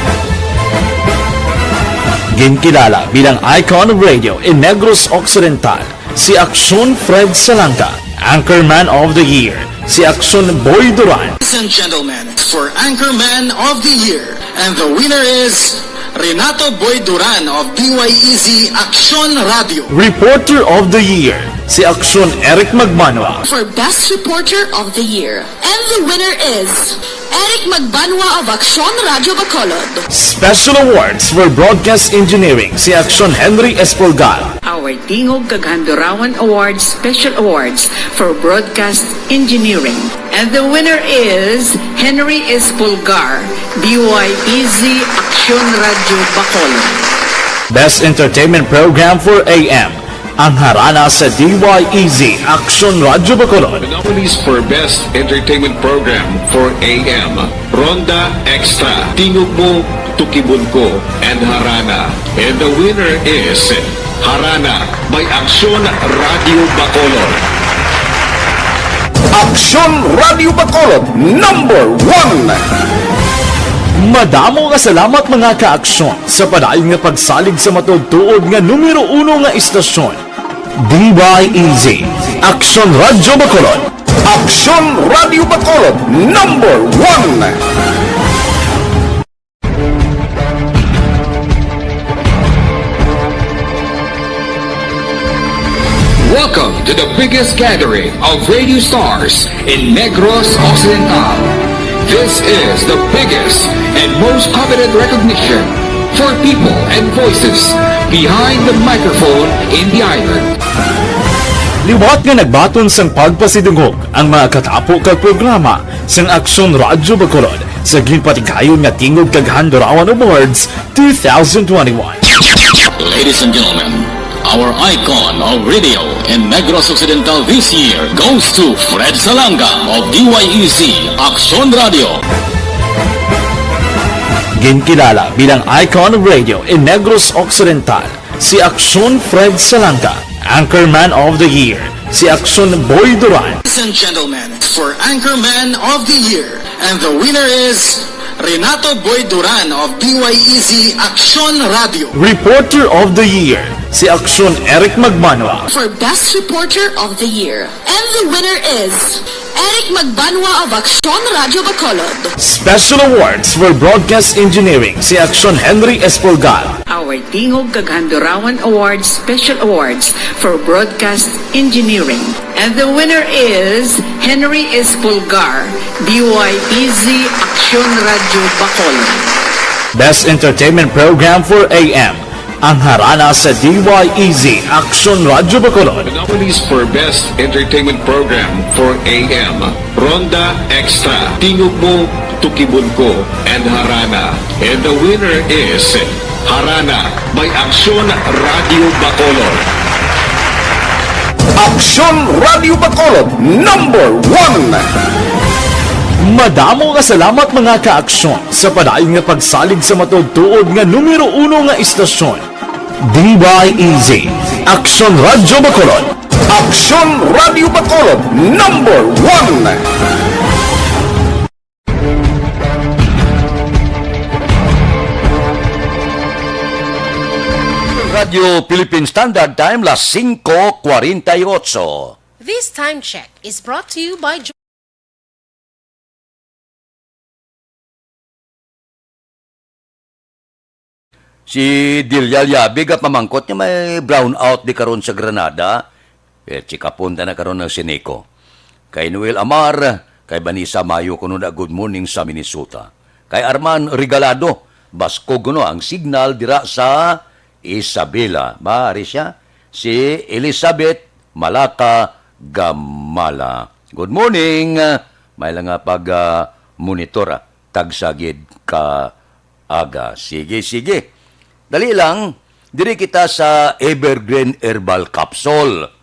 Ginkilala bilang icon of radio in Negros Occidental, si Aksyon Fred Salanga. Anchorman of the Year, si Aksyon Boy Duran. Ladies and gentlemen, for Anchorman of the Year, and the winner is Renato Boy Duran of D Y E Z Aksyon Radio. Reporter of the Year, si Aksyon Eric Magbanwa. For Best Reporter of the Year, and the winner is Eric Magbanwa of Aksyon Radyo Bacolod. Special Awards for Broadcast Engineering, si Aksyon Henry Espolgar. Our Tingog kag Handurawan Awards Special Awards for Broadcast Engineering. And the winner is Henry Espolgar, D Y E Z Aksyon Radyo Bacolod. Best Entertainment Program for A M, ang harana sa D Y E Z Aksyon Radyo Bacolod. The nominees for Best Entertainment Program for A M, Ronda Extra, Tingog Mo, Tukibon Ko, and Harana. And the winner is Harana by Aksyon Radyo Bacolod. Aksyon Radyo Bacolod, number one. Madamo nga salamat, mga ka-aksyon, sa padayon nga pagsalig sa matuod-tuod nga numero uno nga istasyon. D Y E Z, Aksyon Radyo Bacolod. Aksyon Radyo Bacolod, number one. Welcome to the biggest gathering of radio stars in Negros Occidental. This is the biggest and most coveted recognition for people and voices behind the microphone in the island. Liwat nga nagbaton sang pagpasidungog ang mga katapo kag programa sang Aksyon Radyo Bacolod sa ginpatigayon nga Tingog kag Handurawan Awards two thousand twenty-one. Ladies and gentlemen, our icon of radio in Negros Occidental this year goes to Fred Salanga of D Y E Z Aksyon Radio. Ginkilala bilang icon of radio in Negros Occidental, si Aksyon Fred Salanga. Anchorman of the Year, si Aksyon Boy Duran. Ladies and gentlemen, for Anchorman of the Year, and the winner is Renato Boy Duran of D Y E Z Aksyon Radio. Reporter of the Year, si Aksyon Eric Magbanwa. For Best Reporter of the Year, and the winner is Eric Magbanwa of Aksyon Radyo Bacolod. Special Awards for Broadcast Engineering, si Aksyon Henry Espolgar. Our Tingog kag Handurawan Awards Special Awards for Broadcast Engineering. And the winner is Henry Espolgar, D Y E Z Aksyon Radyo Bacolod. Best Entertainment Program for A M, ang harana sa D Y E Z Aksyon Radyo Bacolod. The nominees for Best Entertainment Program for A M, Ronda Extra, Tingog Mo, Tukibon Ko, and Harana. And the winner is Harana by Aksyon Radio Bacolod. Aksyon Radio Bacolod, number one. Madamo nga salamat, mga ka-aksyon, sa padayon nga pagsalig sa matuod-tuod nga numero uno nga istasyon. D Y E Z, Aksyon Radyo Bacolod. Aksyon Radio Bacolod, number one. Radio Philippine Standard Time, las singko kwarenta y ocho. This time check is brought to you by Si Delia Liabig, ah, pamangkot niya may brownout di karon sa Granada. Eh, check-upon ta na karon ang Sineco. Kay Noel Amar, kay Vanessa Mayo kuno na good morning sa Minnesota. Kay Arman Regalado, baskog kuno ang signal dira sa Isabela. Maaari siya. Si Elizabeth Malaka Gamala. Good morning. May lang nga pag, ah, monitor, ah. Tagsa gid ka aga. Sige, sige. Dali lang. Diri kita sa Evergreen Herbal Capsule.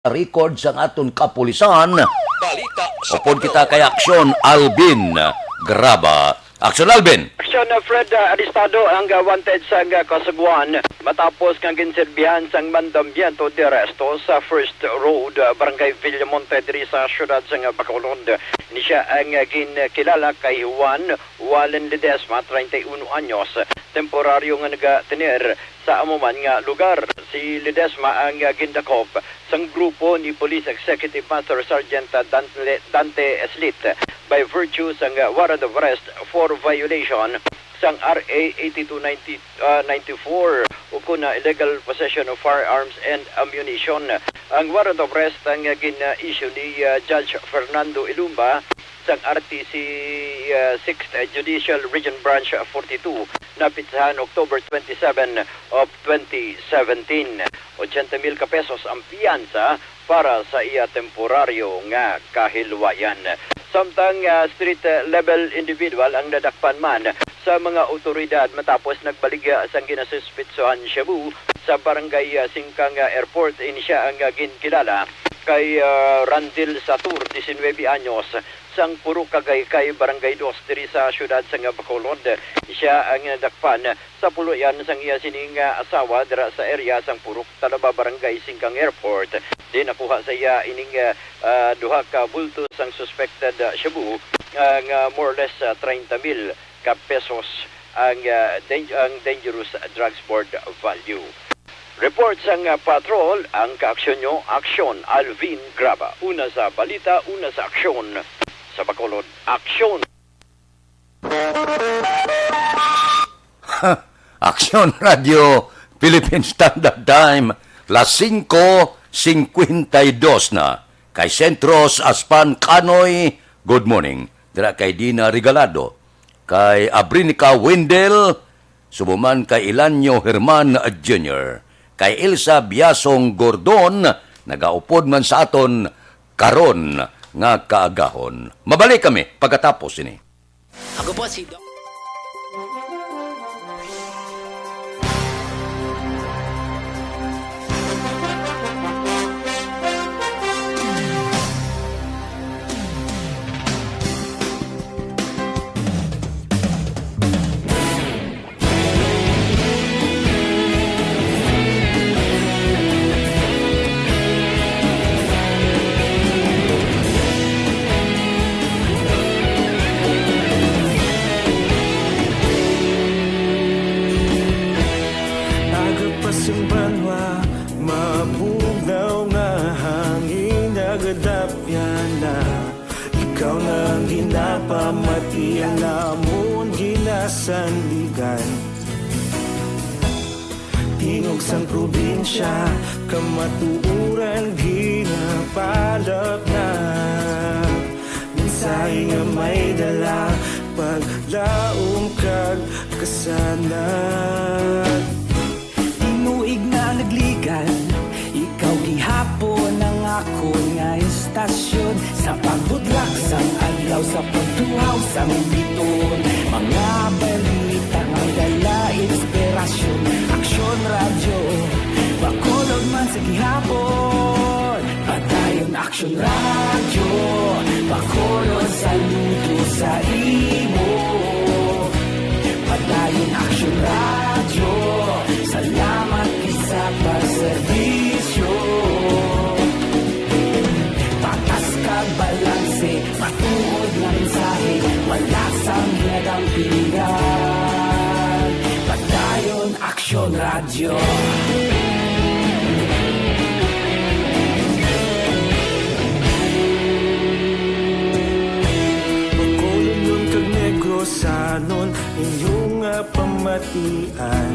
Record sang aton kapulisan. Balita sa Upod kita kay Aksyon Alvin Graba. Aksyon Alvin. Aksyon, uh, Fred, uh, arestado ang, uh, wanted sang, uh, Kasugbuan matapos nga ginserbihan sang mandamiento de arresto sa First Road, uh, Barangay Villamonte, diri sa siyudad sang, uh, Bacolod. Ni siya ang, uh, ginkilala kay Juan Wallen Ledesma, treinta y uno anyos, temporaryo nga nagatener sa amo man nga lugar. Si Ledesma ang, ah, gindakop sang grupo ni Police Executive Master Sergeant, ah, Dante, Dante Eslit by virtue sang, ah, warrant of arrest for violation sang R A eighty-two ninety, ah, ninety-four, o kun, ah, illegal possession of firearms and ammunition. Ang warrant of arrest ang, ah, gin-issue ni, ah, Judge Fernando Ilumba sang R T C, ah, Sixth Judicial Region Branch forty-two, napitsahan October twenty-seven of twenty seventeen. Ochenta mil ka pesos ang piyansa para sa iya temporaryo nga kahilwayan. Samtang, ah, street, ah, level individual ang nadakpan man sa mga awtoridad matapos nagbaligya sang ginasuspitsohan shabu sa barangay, ah, Singkang, ah, Airport. Ini sia ang, ah, ginkilala kay, ah, Randil Satur, diecinuebe anyos, sang Purok Kagaykay, Barangay Dos, diri sa siyudad sang Bacolod. Sia ang nadakpan sa puluyan sang iya sining, ah, asawa dira sa area sang Purok Talaba, Barangay Singkang Airport. Di nakuha sa iya ining, ah, ah, duha ka bulto sang suspected, ah, shabu, ah, nga more or less, ah, treinta mil ka pesos ang, ah, dan-, ang dangerous drugs board value. Report sang, ah, patrol, ang kaaksyon nyo, Aksyon Alvin Graba. Una sa balita, una sa aksyon. Sa Bacolod, aksyon. Aksyon Radio Philippine Standard Time, las singko singkwenta y dos na. Kay Sentros Aspan Kanoy, good morning. Dira kay Dina Regalado, kay Abrinica Wendell, subo man kay Ilanyo Herman Junior, kay Elsa Biasong Gordon, nagaupod man sa aton karon nga kaagahon. Mabalik kami pagkatapos sini. Ako po si Doc. sandigan. Tingog sang probinsya, kamatuoran ginapalapnag. Mensahe nga may dala, paglaom kag kasanag. Tinuig na nagligan, ikaw gihapon ang akon nga estasyon. Sa pagbudlak sang adlaw, sa pagtuhaw sang biton, mga balita nga dala inspirasyon. Aksyon Radyo, Bacolod man sa gihapon. Padayon Aksyon Radyo, Bacolod, saludo sa imo. Padayon Aksyon Radyo, salamat gid sa pagserbisyo. Patas kag balanse, matuod nga mensahe, wala sang ginadampigan. Padayon Aksyon Radyo. Bacolodnon kag Negrosanon, inyo nga pamatian.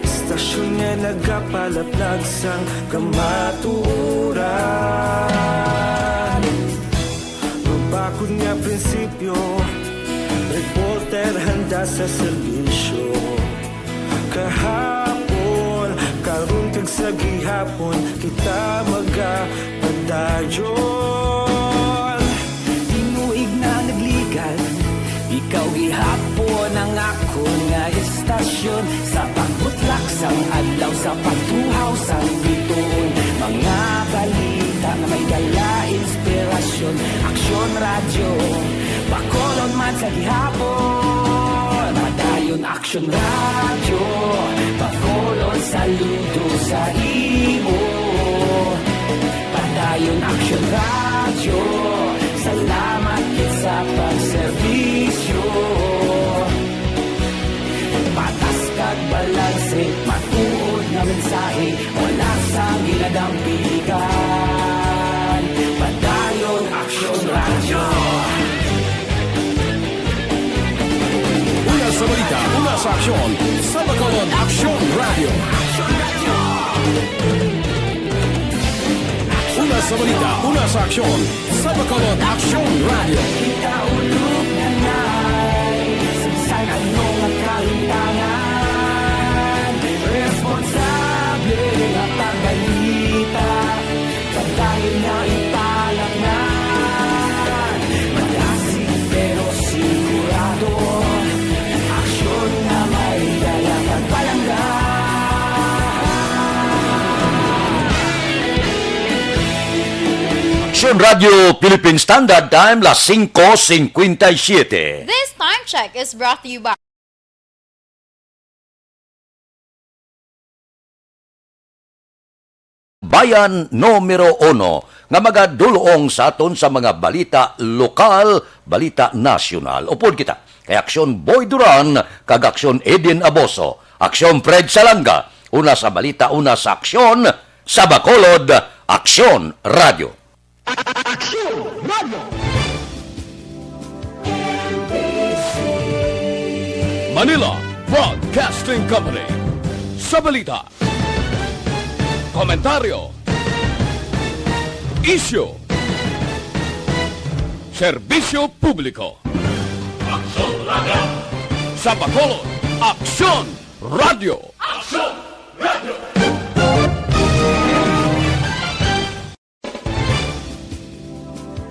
Estasyon nga nagapalaplag sang kamatuoran. Mabakod nga prinsipyo, reporter handa sa serbisyo. Kahapon, karon kag sa gihapon, kita magapadayon. Tinuig na nagligan, ikaw gihapon ang akon nga estasyon. Sa pagbutlak sang adlaw, sa pagtuhaw sang bituon, mga balita nga may dala inspirasyon. Aksyon Radyo, Bacolod man sa gihapon. Padayon Aksyon Radyo, Bacolod, saludo sa imo. Padayon Aksyon Radyo, salamat gid sa pagserbisyo. Patas kag balanse, matuod nga mensahe, wala sang ginadampigan. Padayon Aksyon Radyo. Una sa balita, una sa aksyon, sa Bacolod Aksyon Radyo. Una sa balita, una sa aksyon, sa Bacolod Aksyon Radyo. Kita ulog na nai, sa ano nga kahintangan, responsable nga pagbalita. Padayon na ipalaknay, malasig pero sigurado. Aksyon nga may dala kag palangga. Aksyon Radyo Philippine Standard Time, las singko singkwenta y siyete. This time check is brought to you by Bayan Numero Uno, nga magadulong sa aton sa mga balita lokal, balita nasyonal. Upod kita kay Aksyon Boy Duran kag Aksyon Eden Aboso, Aksyon Fred Salanga, una sa balita, una sa aksyon, sa Bacolod, Aksyon Radyo. Aksyon Radyo. Manila Broadcasting Company. Sa balita, komentaryo, isyu, serbisyo publiko. Aksyon Radyo. Sa Bacolod, Aksyon Radyo. Aksyon